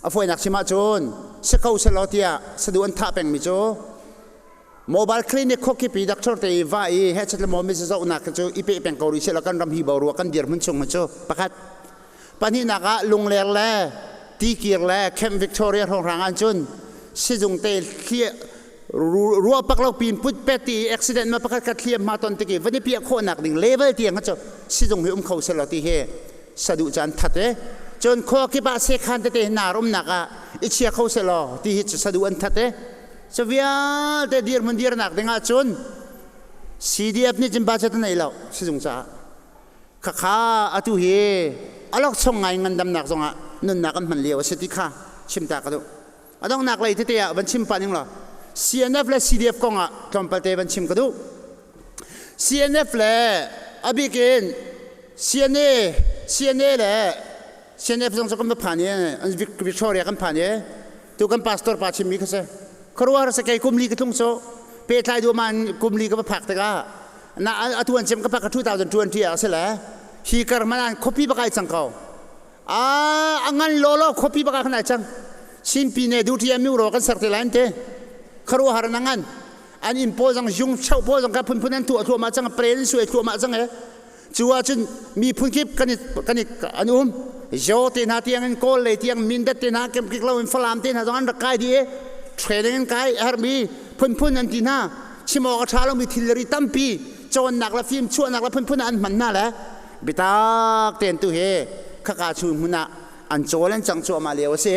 A fawinak chim ahcun si ko selaw tiah saduh an thah pengmi cu mobile clinic khuakip i doctor te i va i hechet le maw mizazohnak cu i peh peng ko rih selaw kan ram hi bo rua kan dirhmun chung hi cu pakhat pahnihnak ah Lungler le Tikir le Camp Victoria hrawnghrang ah cun sizung te ruah pak lo pin put pet ti accident ma pakhat khat hliam ma ton tiki van i piah khawhnak ding level tiang cu sizung hi um kho selaw ti hi saduh caan that e cun khua kip ah sekhan tete naar umnak ah i chia kho selaw ti hi cu saduh an that e cu vialte dirhmun dirnak ding ah cun CDF nih cun budget a nei lo sizung caah khakha atu hi alok chung ngai ngandamnak zongah nunnak an hman lio a si ti kha chim ta ka duh a donghnak lei tete ah van chim pa ning law CNF le CDF kong ah tlawmpal te van chim ka duh CNF le a bik in CNA CNA le CNF zong cu kan va phan i an Victoria kan phan i tu kan pastor pa chimmi kha si khuaruahar si kei kum li ka tlung cu pehtlai duhma in kum li ka va phak tikah. Na atuan cem ka pak 2020 ah a si le hi kar man an khuapi bak ai cang ko. A ngan lawlaw khuapi bak ah khan ai cang. Chinpi ne duty a miu ro kan ser te lai te. Kharuahar na ngan. An inn pawl zong jung cheu pawl zong ka phunphun an tuah thluahmah cang pren suai thluahmah cang e. Cu ahcun miphun kip kan i kan i an um. Zo te hna tiang in Kawl lei tiang Mindat te hna kemkik lo in Falam te hna zong an rak kai dih i training in kai a herhmi phunphun an ti hna. Chim awk a ṭha lomi thilri tampi cawnnak le fim chuahnak le phunphun ah an hman hna le biatak tein tu hi khaka chu hmun ah an cawl an cang cuahmah lio a si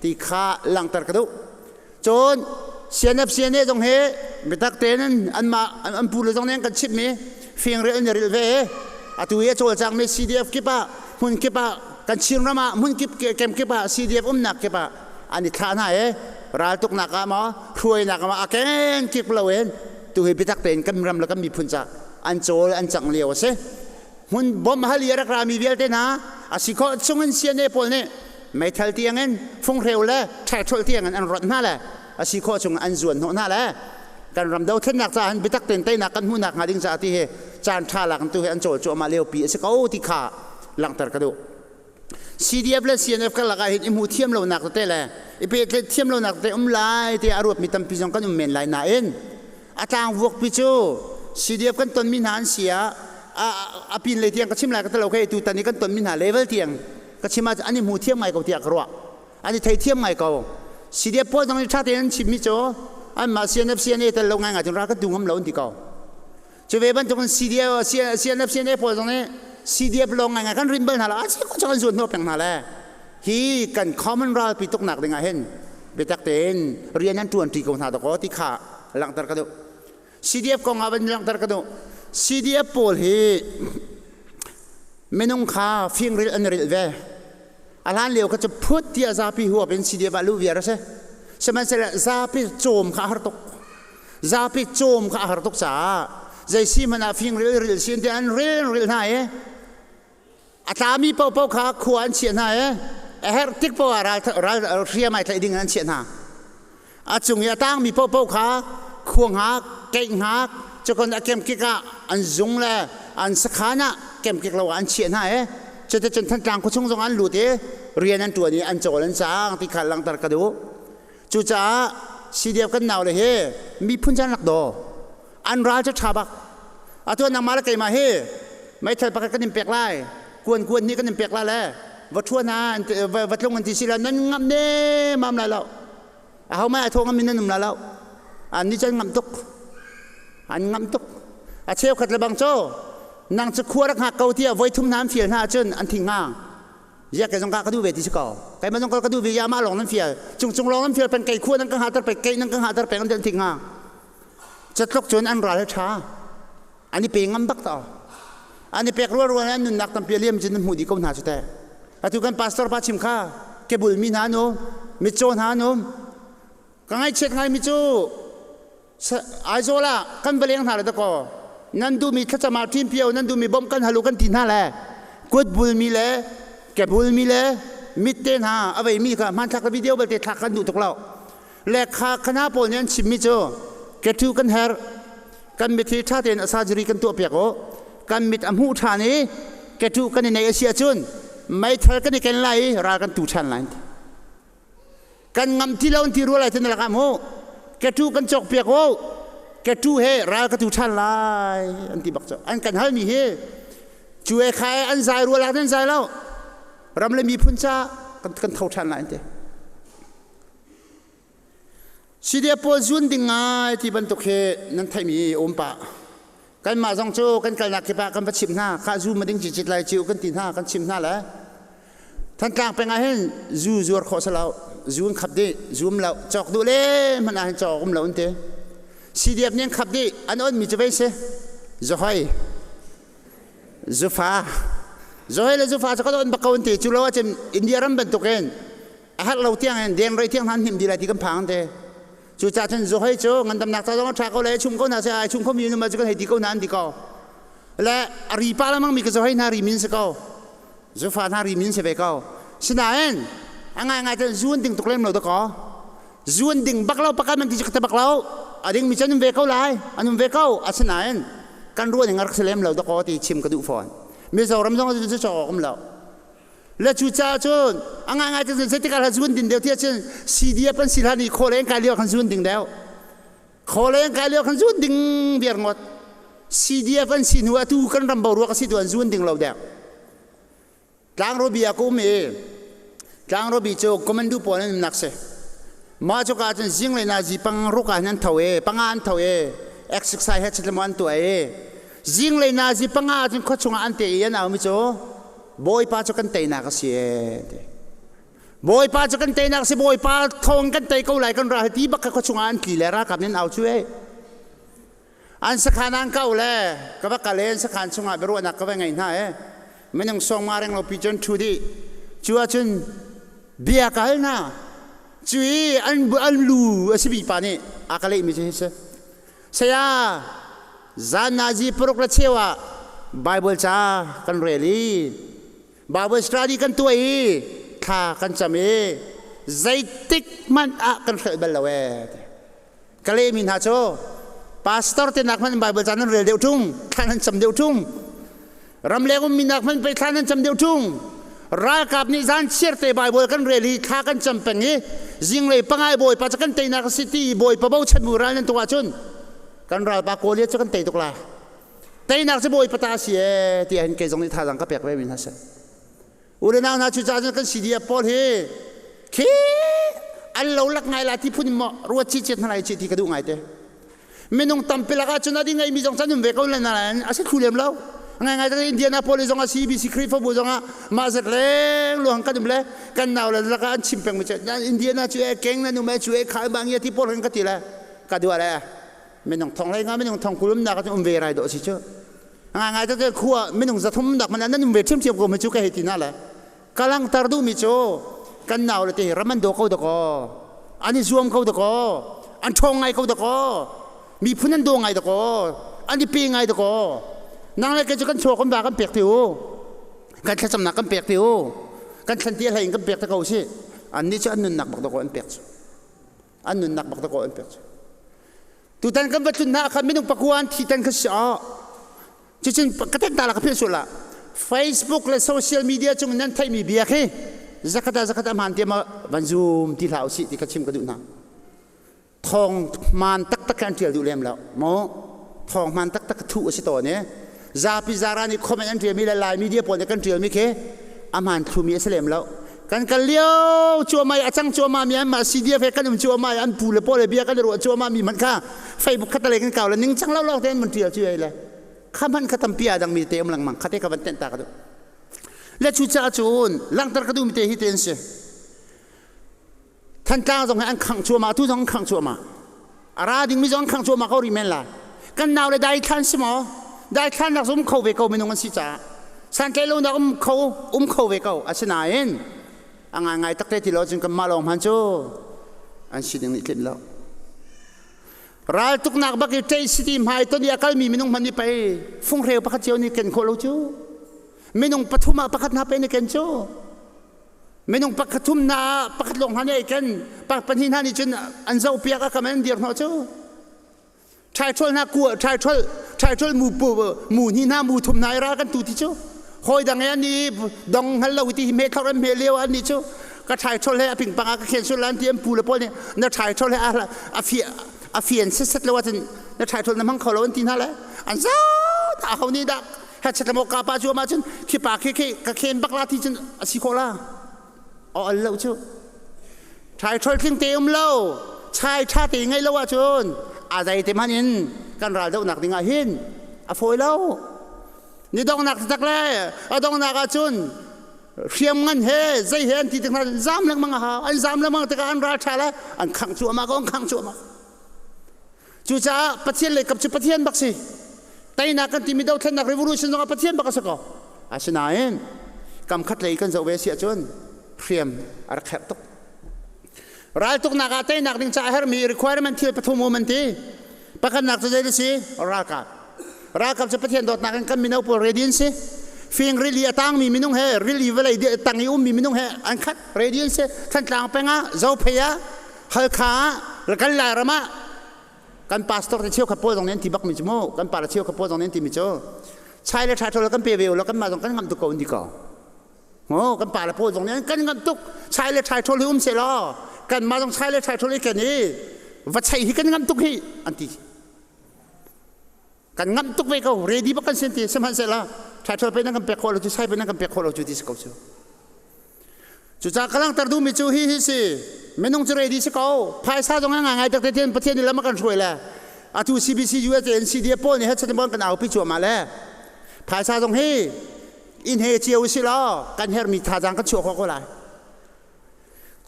ti kha langhter ka duh. Cun CNF CNA zong hi biatak tein anmah an pu le zong nih an kan chimhmi fingrel an i rilh ve. Atu i a cawlcangmi CDF kip ah hmun kip ah kan Chinram ah hmun kip kem kip ah CDF umnak kip ah an i thlah hna i raltuknak ah maw hruainak ah maw a ken kip loin tu hi biatak tein kan ram le kan miphun ca an cawl an cang lio a si. Hmun bom hal i a rak rami vialte hna a si khawh chungin CNA pawl nih meithal tiangin funghreu le ṭhekṭhulh tiangin an rawnh hna le a si khawh chung an zuan hnawh hna le kan ram dothlennak caah hin biatak tein teinak kan hmuhnak hnga ding caah ti hi caan ṭha lak in tu hi an cawl cuahmah lio pi a si ko ti kha langhter ka duh. CDF le CNF karlak ah hin i hmuh thiam lonak tete le i pehtlaih thiam lonak tete um lai tiah a ruatmi tampi zong kan um men lai nain a tlangvuak pi cu CDF kan tonmi hna an si ah a pin lei tiang ka chim lai ka talo kei tutan i kan tonmi hna level tiang ka chim ah an i hmu thiam ngai ko tiah ka ruah an i thei thiam ngai ko. CDF pawl zong nih ṭha tein an chimmi cu anmah CNF CNA tel lo ngaingai cun ral kan tu ngam lo an ti ko. Cu ve bantukin CDF CNF CNA pawl zong nih CDF lawng ngaingai kan rin bal hna lo a si ko kan zuan hnawh peng hna le hi kan common ralpi tuknak ding ah hin biatak tein rian an ṭuan ṭi ko hna dakaw ti kha langhter ka duh. CDF kong ah van langhter ka duh. CDF pawl hi minung kha fingril an rilh ve. A hlan lio kha cu phut tiah zapi huap in CDF ah luh viar a si. Sihmanhsehlaw zapi cawm kha a har tuk. Zapi cawm kha a har tuk caah zei si hmanh ah fingril ril sin tiah an ril ril hna i a tlami paohpaoh kha khua an chiah hna i a herh tik paoh ah ral, ral hriam ai tlaih ding in an chiah hna. A cung i a tangmi paohpaoh kha khua hngak, keih hngak, cukon a kemkik ah an zung le an sakhan ah kemkik lo ah an chiah hna i cuticun Thantlang khuachung zong an lut i rian an ṭuan i an cawl an cang ti kha langhter ka duh. Cucaah CDF kan nau le hi miphun caan rak daw. An ral cu ṭha bak. Atu nangmah le keimah hi meithal pakhat kan in pek lai, kuan kuan nih kan in pek lai le va ṭhua hna va tlung an ti si la nan ngamh ne mam lai lo. Aho mai a thaw ngam in nan um lai lo. An nih cun ngamh tuk. An ngamh tuk. A cheukhat le bang cu nang cu khua rak hngak ko tiah voi thum hna an fial hna ahcun an thing hnga. Ziah kei zong ka duh ve ti si ko. Keimah zong ka duh ve ya mah lawng nan fial. Cung cung lawng nan fial peng kei khua nan ka hngahter peng kei nan ka hngahter peng an thing hnga. Catluk cun an ral he ṭha. An i pe ngam bak ta. An i pek rual rual an nunnak tampi a liam cun nan hmuh dih ko hna cu teh. Atu kan pastor pa chim kha kebul mi hna an um, mitcaw hna an um. Ka ngaihchiat ngaimi cu Aizawl ah kan va leng hna le dakaw nan duhmi thlacam ah ṭin pio nan duhmi bawmh kan halu kan ti hna le kut bulmi le ke bulmi le mit te hna a veimi kha hmanthlak le video belte thlak kan duh tuk lo. Le kha khana pawl nih an chimmi cu ke-thu kan herh kan mit hi ṭha tein a surgery kan tuah piak u kan mit a hmuh ṭhan i ke-thu kan i neih a si ahcun meithal kan i ken lai i ral kan tu ṭhan lai kan ngam ti lo an ti rua lai ti na lakah mu ke-thu kan cawk piak u ke-thu he ral ka tu ṭhan lai an ti bak cu an kan halmi hi cu e kha e an zai rua lak nan zai lo ram le miphun ca kan tho ṭhan lai an ti. Sidia pawl zun ding ngai ti bantuk hi nan theihmi um pah. Kanmah zong cu kan kalnak kip ah kan va chimh hna. Khah zu ma ding cicit lai ciu kan ti hna, kan chimh hna le Thantlang peng ah hin zu zuar khawh si lo. Zu an khap dih, zu um lo. Cawk duh le hmanh ah hin cawk um lo an ti. CDF nih an khap dih, an onmi cu vei si. Zuhoi, zufa. Zuhoi le zufa cu kan on bak ko an ti. Cu lo ahcun India ram bantukin a herh lo tiang in deng rei tiang hna an hnim dih lai ti kan phang te. Cucaah cun zuhoi cu ngandamnak ca zong a ṭha ko le chung ko hna seh ai chung khomi nu ma cu kan hei ti ko hna an ti ko. Le a ri pa lengmang mi ka zuhoi hna ri min si ko. Zufa hna ri min si ve ko. Sinain a ngaingai cun zu an ding tuk lem lo dakaw. Zu an ding bak lo pakhat man ti cu ka ti bak lo. A ding mi cu an um ve ko lai. An um ve ko. Asinain. Kan ruah ning a rak si lem lo dakaw ti chim ka duh fawn. Mizoram zong cu cawk awk um lo. Le cu caah cun a ngaingai cu zeitik ah zuun ding deuh ti ahcun CDF an si hlan i khawleng kai lio khan zuun ding deuh. Khawleng kai lio khan zuun ding viar ngawt. CDF an si hnu atu kan ram boruak a si tu an zuun ding lo deuh. Tlangrawbi ah ka um i Tlangrawbi cu commando pawl an umnak si. Mah cuka cun zinglei nazi pang ruk ah hin an tho i panga an tho i exercise he chitlemo an tuah i zinglei nazi panga cun khua chungah an te i an aumi cu Bawipa cu kan teinak a si e ti. Bawipa cu kan teinak a si Bawipa thawng kan tei ko lai kan ra ti bak kha khua chungah an tli le ralkap nih an au cu e. An sakhan an kau le ka va kal i an sakhan chungah biaruahnak ka va ngei hna i minung sawmnga renglo pi cu an ṭhu dih. Cu ahcun bia ka hal hna. Cu i an lu a simi pa nih a ka lehmi cu hi si. Saya, zan nazi paruk le cheu ah Bible ca kan rel i Bible study kan tuah i thla kan cam i zeitik hmanh ah kan hrelh bal lo ee. Ka lehmi hna cu pastor te nak hmanh Bible ca nan rel deuh ṭung, thla nan cam deuh ṭung. Ramleng ummi nak hmanh pei thla nan cam deuh ṭung. Ralkap nih zan chiar te Bible kan rel i thla kan cam peng i zinglei pangai bawipa cu kan teinak a si ti i bawipa bochan mu ral nan tuk ahcun kan ralpa Goliath cu kan tei tuk lai. Teinak cu bawipa ta a si ee tiah hin kei zong nih thazaang ka pek ve mi hna si. U le nau hna cucaah cun kan CDF pawl hi khi an lo lak ngai la ti phun in maw ruat chi chiat hna lai chi ti ka duh ngai te. Minung tampi lakah cun a ding ngeimi zong can um ve ko le nain a si thlu lem lo. Ngai ngai te Indianapolis zong ah CBC Khrihfabu zong ah mah zat leng luang kan um le kan nau le lakah an chim peng mi cu Indiana cu e keng nan um e cu e kha bang ia ti pawl kan ka ti le ka duah le minung thong lei nga minung thong kulum nak um ve rai do si cu. Ngai ngai te khua minung zathum nak man nan um ve ṭhiamṭhiam ko mi cu ka hei ti na le ka langhter duhmi cu kan nau le te ram an daw ko dakaw an i zuam ko dakaw an ṭhawng ngai ko dakaw miphun an daw ngai dakaw an i pe ngai dakaw nang le kei cu kan chaw kan ba kan pek ti u kan thlacamnak kan pek ti u kan thlan ti hlei in kan pek te ko si an nih cu an nunnak bak dakaw an pek cu an nunnak bak dakaw an pek cu Tutan kan va tlun hna khan minung pakua an thi tan kha si ah cucun ka ten ta la ka philh sual ah Facebook le social media cung nan theihmi bia khi zakhat ah zakhat a hmaan tiah ma van zoom ti hlah usih ti kha chim ka duh hna. Thawng hmaan taktak kha an ṭial duh lem lo maw thawng hmaan taktak thuh a si tawn i zapi zara nih comment an ṭialmi le Lai media pawl nih kan ṭialmi khi a hmaan thlumi a si lem lo. Kan kal lio cuahmah i a cang cuahmah mi anmah CDF he kan um cuahmah i an pu le paw le bia kan i ruah cuahmah mi hmanh kha Facebook khat le kan kau le ningcang lo lawng te an mun ṭial cu ei le kha hmanh kha tampi aa dangmi te um lengmang kha te ka van tenh ta ka duh. Le cucaah cun langhter ka duhmi te hi te an si. Thantlang zong hi an khangh cuahmah tu zong an khangh cuahmah. A ra dingmi zong an khangh cuahmah ko rih men la. Kan nau le daithlan si maw? Daithlannak zong um kho ve ko minung an si caah. Santlaih lonak um kho um kho ve ko. Asinain a ngaingai takte ti lo cun kanmah lawng hman cu an si ding nih tlinh lo. Raltuknak bak i ṭei city hmai ton i a kalmi minung hmanh nih pei funghreu pakhat cio nih ken khawh lo cu. Minung pathum ah pakhat hna pei nih ken cu. Minung pakhat thum hna ah pakhat lawng hna nih ei ken pahnih hna nih cun an zohpiak a kam an dir hnawh cu. Ṭhaiṭhol hna kua ṭhaiṭhol ṭhaiṭhol mu mu hni hna mu thum hna i ral kan tu ti cu. Hawi dang i an i dong hngal lo ti hi hme thlor an hme lio an nih cu ka ṭhaiṭhol he a pingpang ah ka khen sul lan ti an pu le pawl nih na ṭhaiṭhol he a fi a fian setset lo ahcun na ṭhaiṭhol na hmang kho lo an ti hna le an zau ta ho nih dah headset le ka pa cu ma cun khi pa khi khi ka khen bak la ti cun a si khawh la o al lo cu thai thol tling te um lo chai tha te ngei lo ahcun a zai te man in kan ral dohnak ding ah hin a fawi lo ni donghnak tak le a donghnak ahcun hriam ngan he zei he an ti tik hna zam lengmang a hau an zam lengmang tikah an ral tha le an khangh cuahmah ko an khangh cuahmah Cucaah Pathian lei kap cu Pathian bak si. Teinak kan timi dothlennak revolution zongah Pathian bak a si ko. Asinain kam khat lei kan zoh ve si ahcun hriam a rak herh tuk. Raltuknak ah teinak ding caah herhmi requirement thil pathum um an ti. Pakhatnak cu zei si? Ralkap. Ralkap cu Pathian dawtnak in kan mino pawl ready an si. Fing rili a tangmi minung he rili vawlei tang i ummi minung he an khat ready an si. Thantlang peng ah Zophei ah Halkha ah kan Lairam ah. Kan pastor te cheukhat pawl zong nih an ti bak mi cu mu. Kan pa le cheukhat pawl zong nih an ti mi cu chai le ṭhai kan pe ve u law kanmah zong kan ngamh tuk ko an ti ko. Oh, kan pa le pawl zong nih kan ngamh tuk. Chai le ṭhai ṭhawl hi um seh law kanmah zong chai le ṭhai ṭhawl i ken i va chei hi kan ngamh tuk hi an ti. Kan ngamh tuk ve ko. Ready bak kan sin ti. Sihmanhsehlaw ṭhai ṭhawl pe nan kan pek khawh lo cu sai pe nan kan pek khawh lo cu ti si ko cu. Cucaah ka langhter duhmi cu hi hi si. Minung cu ready si ko. Phaisa zong a ngai ngai tak te tian Pathian nih lam a kan hruai le atu CBC USA NCD pawl nih het bon kan aupi cuahmah le phaisa zong hi in he cio si law kan hermi thazaang kan chuah khawh ko lai.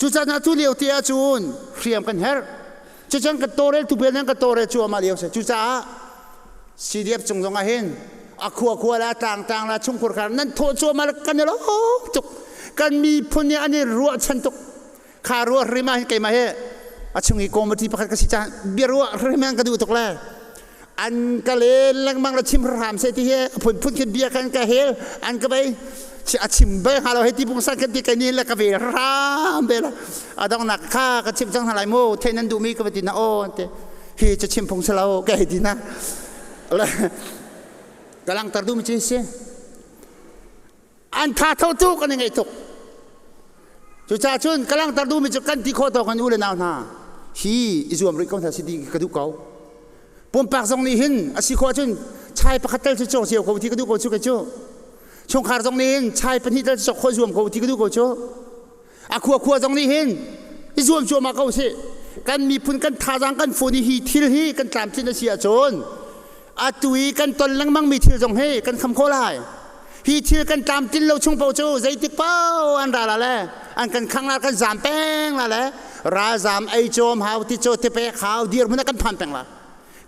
Cucaah tu lio te ahcun hriam kan herh. Cucun kan tawrel tu bel nan kan tawrel cuahmah lio si. Cucaah CDF cung zong ah hin a khua khua la tlang tlang la chungkhur khar nan thawh cuahmah kan i lawm tuk. Kan miphun nih an i ruahchan tuk. Kha ruah hrim ah hin keimah hi a chung i committee pakhat ka si caan bia ruah hrim ka duh tuk le an ka len lengmang le chim hram se ti hi phun phun khin bia kan ka hel an ka bei a chim bel hnga lo hei ti pungsan kan ti kai ni le ka ve hram be la a dongnak kha ka chim cang hna lai mu theih nan duhmi ka va ti na aw te hi cu chim phung si lo ka hei ti na ka langter duhmi cu si an tha tho tu kan i ngeih tuk cucaah cun ka langhter duhmi cu kan ti khawh tawk in u le nau hna hi i zuam rih ko hna si ti ka duh ko pumpak zong nih hin a si khawh cun chai pakhat tal cu cawk cio ko ti ka duh ko cu kei cu chungkhar zong nih hin chai pahnih tal cawk khawh zuam ko ti ka duh ko cu a khua khua zong nih hin i zuam cuahmah ko sih kan miphun kan thazaang kan fun i hi thil hi kan tlamtlin a si ahcun atu i kan ton lengmang mi thil zong hi kan kham khawh lai hi thil kan tlamtlin lo chung paoh cu zeitik paoh an ra la le an kan khang la kan zam peng la le ralzam ei cawm hau ti caw te pek hau dirhmun ah kan phan peng la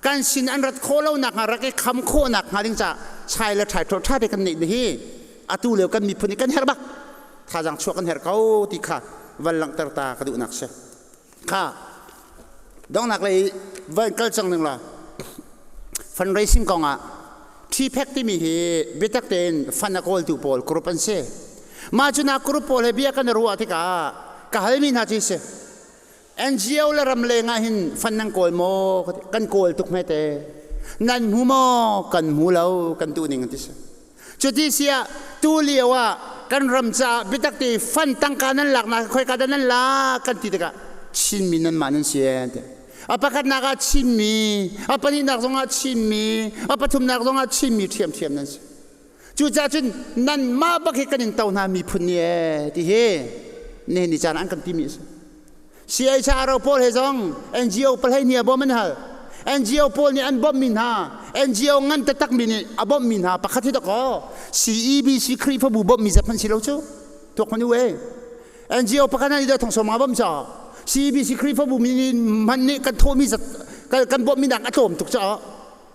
kan sin an rat khawh lo nak hnga rak i kham khawh nak hnga ding ca chai le ṭhai ṭha te kan neih hi atu lio kan miphun i kan herh bak thazaang chuah kan herh ko ti kha van langhter ta ka duhnak si kha donghnak lei van kal cang ning la fundraising kong ah TPAC timi hi biatak tein fund a kawltu pawl group an si mah cu na group pawl he bia kan i ruah tikah ka halmi hna cu si NGO le ram leng ah hin fund nan kawl maw kan kawl tuk hme te nan hmu maw kan hmu lo kan duh ning an ti si Cuti siah tu lio ah kan ram caah biatak te fund tangka nan laknak khoika dah nan lak kan ti tikah Chinmi nanmah nan si an ti. A pakhatnak ah Chinmi, a pahnihnak zongah Chinmi, a pathumnak zongah Chinmi ṭhiamṭhiam nan si. Cucaah cun nanmah bak hi kan in to hna miphun nih ee ti hi nihin ni caan an kan timi a si. CHRO pawl he zong NGO palhei nih a bawm an hal. NGO pawl nih an bawmhmi hna, NGO ngan taktakmi nih a bawmhmi hna pakhat hi dakaw CEBC Khrihfabu bawmhmi zat hmanh si lo cu. Tuak hmanh u e. NGO pakhat hna nih dah thong sawm nga bawmh caah CEBC Khrihfabu mi nih hmanh nih kan thawhmi zat kan bawmhmi nak a tlawm tuk caah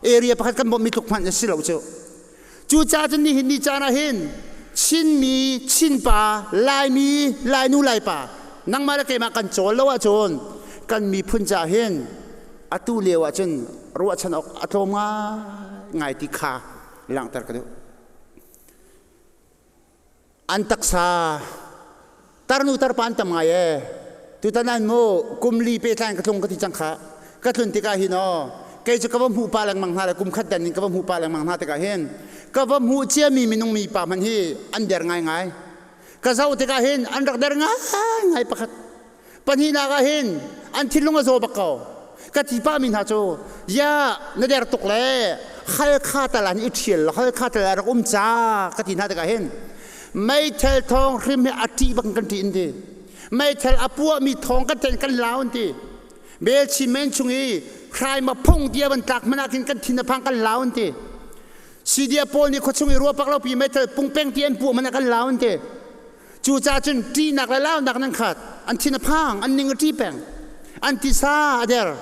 area pakhat kan bawmhmi tluk hmanh a si lo cu. Cucaah cun nihin ni caan ah hin Chinmi, Chinpa, Laimi, Lainu, Laipa nangmah le keimah kan cawl lo ahcun kan miphun caah hin atu lio ahcun ruahchan awk a tlawm ngaingai ti kha langhter ka duh. An taksa tarnu tarpa an tam ngai ee. Tutan an mu kum li pehtlai in ka tlung ka ti cang kha. Ka tlun tikah hin aw kei cu ka va hmuh pa lengmang hna le kum khat dan in ka va hmuh pa lengmang hna tikah hin ka va hmuh ciami minung mi pa hmanh hi an der ngaingai. Ka zoh tikah hin an rak der ngaingai pakhat. Pahnihnak ah hin an thinlung a zaw bak ko. Ka ti pahmi hna cu ya na der tuk le Halkha tal ah i ṭhial law Halkha tal ah rak um ca ka ti hna tikah hin meithal thawng hrim hi a ṭih bak in kan ṭih in ti. Meithal a puahmi thawng kan ten kan lau in ti. Belchin men chung i hraima phung tia van tlak hmanh ah khin kan thin a phang kan lau in ti. Sidia pawl nih khuachung i ruah pak lo pi meithal pungpeng ti an puah hmanh ah kan lau in ti. Cucaah cun ṭihnak le launak nan khat. An thin a phang, an ning a ṭi peng. An tisa a der,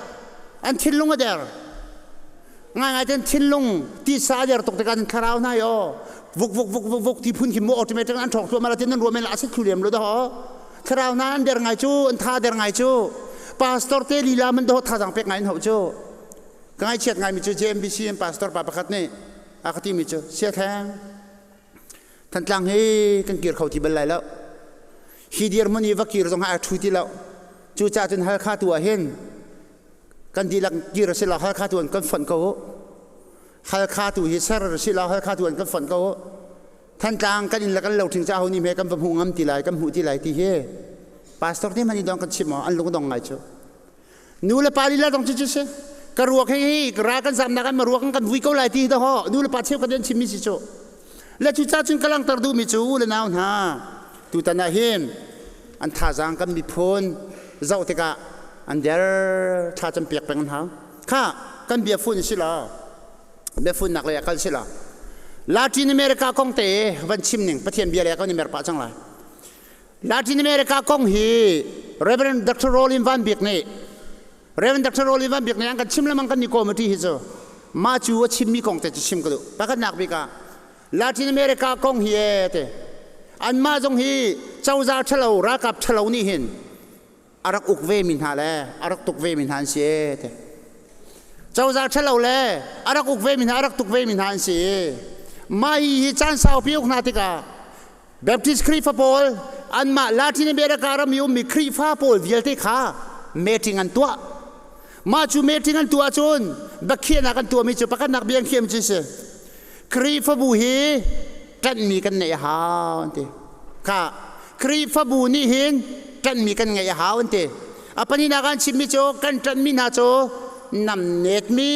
an thinlung a der. Ngaingai ten thinlung tisa a der tuk tikah an thlarau hna i aw vuk vuk vuk vuk vuk ti phun khi mu automatic an ṭhawng thluahmah la tin nan ruah men la a si thlu lem lo dah thlarau hna an der ngai cu an tha der ngai cu pastor te lila man do thazang pek ngai in hau cu ka ngaihchiat ngai mi cu JMBC in pastor pa pakhat nih a ka ti mi cu sia theng Thantlang hi kan kir kho ti bal lai lo. Hi dirhmun i va kir zong ah a ṭhu ti lo. Cucaah cun Halkha tu ah hin Kan dihlak kir a si lo, Halkha tu an kan fonh ko u. Halkha tu hi ser a si lo, Halkha tu an kan fonh ko u. Thantlang kan inn le kan lo ṭhing ca ho nih hme kan va hmu ngam ti lai, kan hmuh ti lai ti hi pastor nih hmanh dong kan chim aw an lung dong ngai cu. Nu le pa lila dong cu cu si. Ka ruak hi hi ra kan zamnak an ma ruak kan vui ko lai ti hi dah ho nu le pa cheu kan chimmi si cu. Le cu ca cun ka langhter duhmi cu u le nau hna tutan ah hin an thazaang kan miphun zoh tikah an der thla cam piak peng an hau. Kha kan bia fun si law biafunnak lei ah kal sila Latin America kong te van chim ning Pathian bia lei ah kan i mer pah cang lai. Latin America kong hi Reverend Dr. Rollin Van Bik nih Reverend Dr. Rollin Van Bik nih an kan chim lemang kan ni committee hi cu mah cu a chimmi kong te cu chim ka duh. Pakhatnak bik ah Latin America kong hi e te anmah zong hi cozah ṭhalo ralkap ṭhalo nih hin a rak uk ve mi hna le a rak tuk ve mi hna an si e te cozah ṭhalo le a rak uk ve mi hna a rak tuk ve mi hna an si mah hi caan saupi uk hna tikah Baptist Khrihfa pawl anmah Latin America ram i ummi Khrihfa pawl vialte kha meeting an tuah mah cu meeting an tuah cun biakhiahnak an tuahmi cu pakhatnak bia an khiam cu si Khrihfabu hi ṭanhmi kan neih a hau an ti. Kha Khrihfabu nih hin ṭanhmi kan ngeih a hau an ti. A pahnihnak an chimmi cu kan ṭanhmi hna cu namnetmi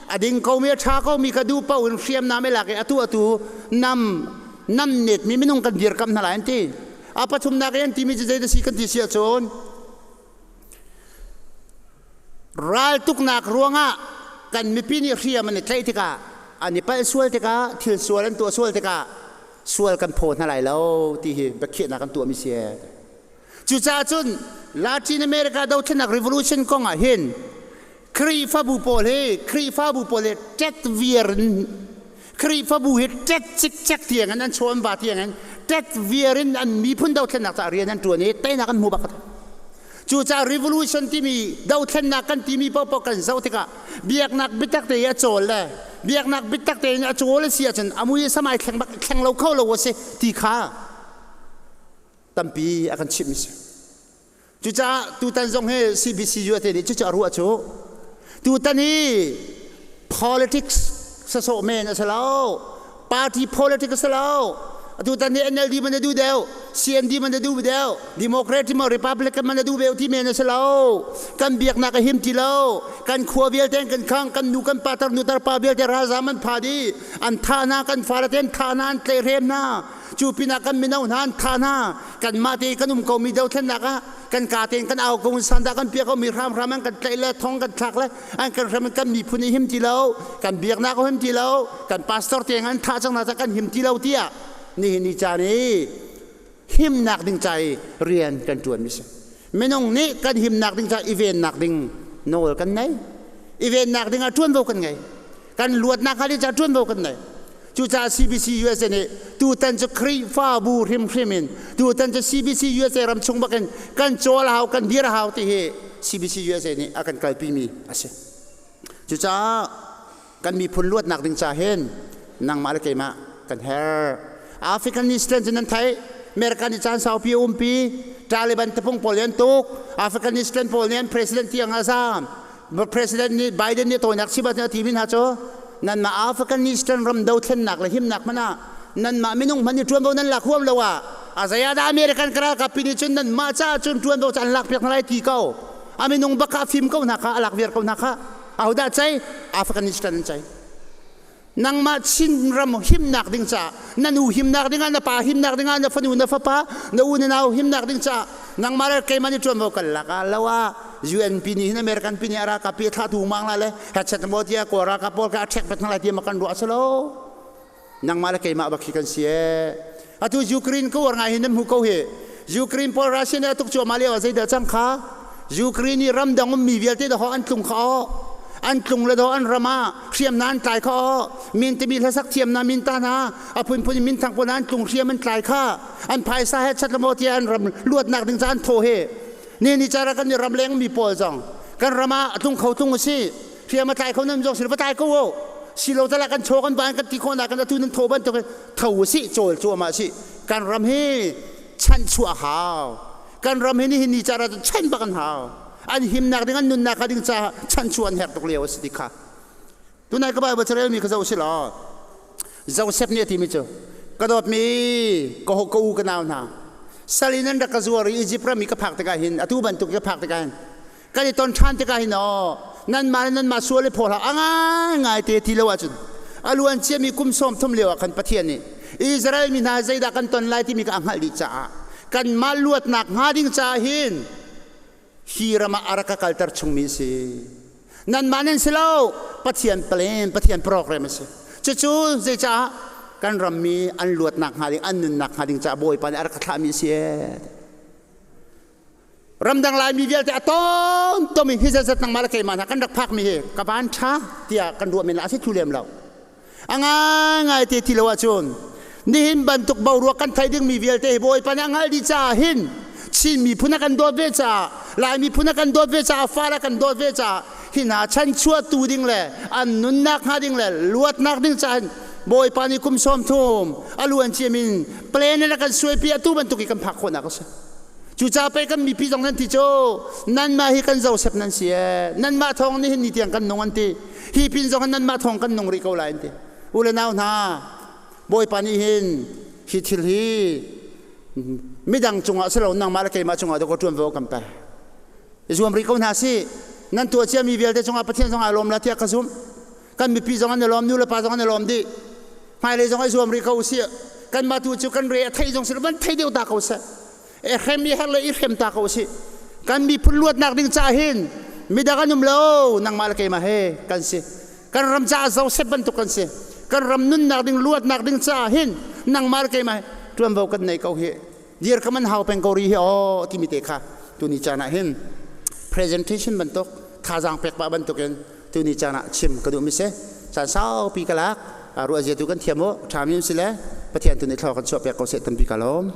a ding komi a ṭha komi kha duh paoh in hriamnam i lak i atu atu nam namnetmi minung kan dirkamh hna lai an ti. A pathumnak i an timi cu zeidah si kan ti si ahcun Raltuknak ruangah kan mipi nih hriam an i tlaih tikah, an i palh sual tikah, thil sual an tuah sual tikah sual kan phaw hna lai lo ti hi biakhiahnak kan tuahmi si. Cucaah cun Latin America dothlennak revolution kong ah hin Khrihfabu pawl hi Khrihfabu pawl hi ṭet viar in Khrihfabu hi ṭet cikcek tiang in an chawn va tiang in ṭet viar in an miphun dothlennak caah rian an ṭuan i teinak an hmu bak. Cucaah revolution timi dothlennak kan timi paohpaoh kan zoh tikah biaknak biatak te i a cawl le biaknak biatak tein a cawl a si ahcun a mui samai thleng bak thleng lo kho lo a si ti kha tampi a kan chimh mi si. Cucaah tutan zong hi CBC USA nih cucu a ruah cu tutan hi politics sasawh men a si lo party politics a si lo atutan hi NLD man a duh deuh CND man a duh deuh Democratic maw Republican man a duh deuh ti men a si lo kan biaknak a him ti lo kan khua vialte kan khang kan nu kan pa tar nu tar pa vialte ralzam an pha dih an thah hna kan fale te an thah hna an tlaihhrem hna cu pinah kan mino hna an thah hna kanmah te kan um komi dothlennak ah kan ka tein kan au ko sandah kan piak komi hramhram an kan tlaih le thong kan thlak le an kan hram kan miphun i him ti lo kan biaknak a him ti lo kan pastor tiang an thah cang hna kan him ti lo tiah nihin ni caan i himnak ding ca i rian kan ṭuan mi si minung nih kan himnak ding ca i vennak ding nawl kan nei i vennak ding ah ṭuanvo kan ngei kan luatnak hnga ding ca ṭuanvo kan nei Cucaah CBC USA nih tutan cu Khrihfabu hrimhrim in tutan cu CBC USA ram chung bakin kan cawl a hau kan dir a hau ti hi CBC USA nih a kan kalpimi a si. Cucaah kan miphun luatnak ding ca hin nangmah le keimah kan herh. Afghanistan cu nan theih America nih caan saupi a umpi Taliban tapung pawl nih an tuk Afghanistan pawl nih an president tiang a zaam President nih Biden nih tawinak chim ahcun a timi hna cu nanmah Afghanistan ram dothlennak le himnak hmanh ah nanmah minung hmanh nih ṭuanvo nan lak huam lo ah a zei ah dah American ka ralkap pi nih cun nanmah caah cun ṭuanvo cu an lak piak hna lai ti ko a minung bak kha a fim ko hna kha a lak viar ko hna kha ahodah cei Afghanistan an cei nangmah Chin ram himnak ding caah na nu himnak ding ah na pa himnak ding ah na fanu na fapa na u na nau himnak ding caah nangmah le keimah nih ṭuanvo kan lak ah lo ah UN pi nih hin American pi nih a ralkap pi a thlah tu mang la le hachet mo tia kawl ralkap pawl ka a ṭhek bet hna lai ti ma kan ruah salo nangmah le keimah bak hi kan si ee atu Ukraine ko war ngai hin nan hmu ko hi Ukraine pawl Russia nih a tuk cuahmah lio ah zeidah cang kha Ukraine i ramdang ummi vialte dahawh an tlung kha aw an tlung le daw an ram ah hriamna an tlai kha aw min timi hlasak thiamna min ta hna a phunphun in minthang pawl an tlung hriam an tlai kha an phaisa he chat lamo tiah an ram luatnak ding ca an thaw he ni ni cara kan i ram leng mi pawl zong kan ram ah a tlung kho tlung u si hriam a tlai kho nan zong si va tlai ko o silo tala kan chaw kan ban kan ti khawh na kan atu nan tho bantuk tho u si cawl cuahmah si kan ram hi chanchuah hau kan ram hi nihin ni cara chan bak an hau. An himnak ding, an nunnak hnga ding caah chanchuah an herh tuk lio a si ti kha. Tunai ka Bible carelmi kha zoh si law Joseph nih a timi cu ka dawtmi ka ho ka u ka nau hna, sal in an rak ka zuar i Izipt ram i ka phak tikah hin, atu bantuk ka phak tikah hin, kan i ton ṭhan tikah hin, aw, nanmah le nanmah sual i phaw hlah. A ngaingai te ti lo ahcun a luan ciami kum 30 lio ah khan Pathian nih Israel mi hna zeidah kan ton lai timi kha a hngalh dih caah kanmah luatnak hnga ding caah hin hi ram ah a rak ka kalter chungmi a si. Nanmah nan si lo, Pathian plan, Pathian program a si. Cucu zeicah kan rammi an luatnak hnga ding, an nunnak hnga ding caah Bawipa nih a rak ka thlahmi a si ee. Ramdang Laimi vialte a tom tom in hi zetzat nangmah le keimah hna kan rak phakmi hi ka van ṭha tiah kan ruah men la, a si thlu lem lo. A ngaingai te ti lo ahcun nihin bantuk boruak kan thei dingmi vialte hi Bawipa nih a hngalh dih caah hin, Chin miphun a kan dawt ve caah, Lai miphun a kan dawt ve caah, fale a kan dawt ve caah, hi hna chanchuahtu ding le an nunnak hnga ding le luatnak ding caah hin Bawipa nih kum 30 a luan ciamin plan in a kan suaipi, atu bantuk i kan phak khawhnak a si. Cucaah pei kan mipi zong nan ti cu, nanmah hi kan Joseph nan si ee, nanmah thawng nihin ni tiang kan nung an ti. Hi pin zong hin nanmah thawng kan nung rih ko lai an ti. U le nau hna, Bawipa nih hin hi thil hi midang cungah si lo, nangmah le keimah cungah dawkaw ṭuanvo kan pe. Zuam rih ko hna sih. Nan tuah ciami vialte cungah Pathian zong aa lawm la tiah ka zumh. Kan mipi zong an i lawm, nu le pa zong an i lawm dih. Hmailei zong i zuam rih ko usih. Kanmah tu cu kan re a theih zong si lo, van thei deuh ta ko seh. E hrem i herh le i hrem ta ko usih. Kan miphun luatnak ding caah hin midang an um lo, nangmah le keimah he kan si. Kan ram caah Joseph bantuk kan si. Kan ram nunnak ding, luatnak ding caah hin nangmah le keimah he ṭuanvo kan nei ko hi. Dir ka man hau peng ko ri hi aw timi te kha tuni caan ah hin presentation bantuk, thazaang pek pah bantukin tuni caan ah chim ka duhmi si. Caan saupi ka lak, ruah zia tu kan thiam u, ṭhami um si le Pathian tu nih thlaw kan chuah piak ko seh. Tampi ka lawm.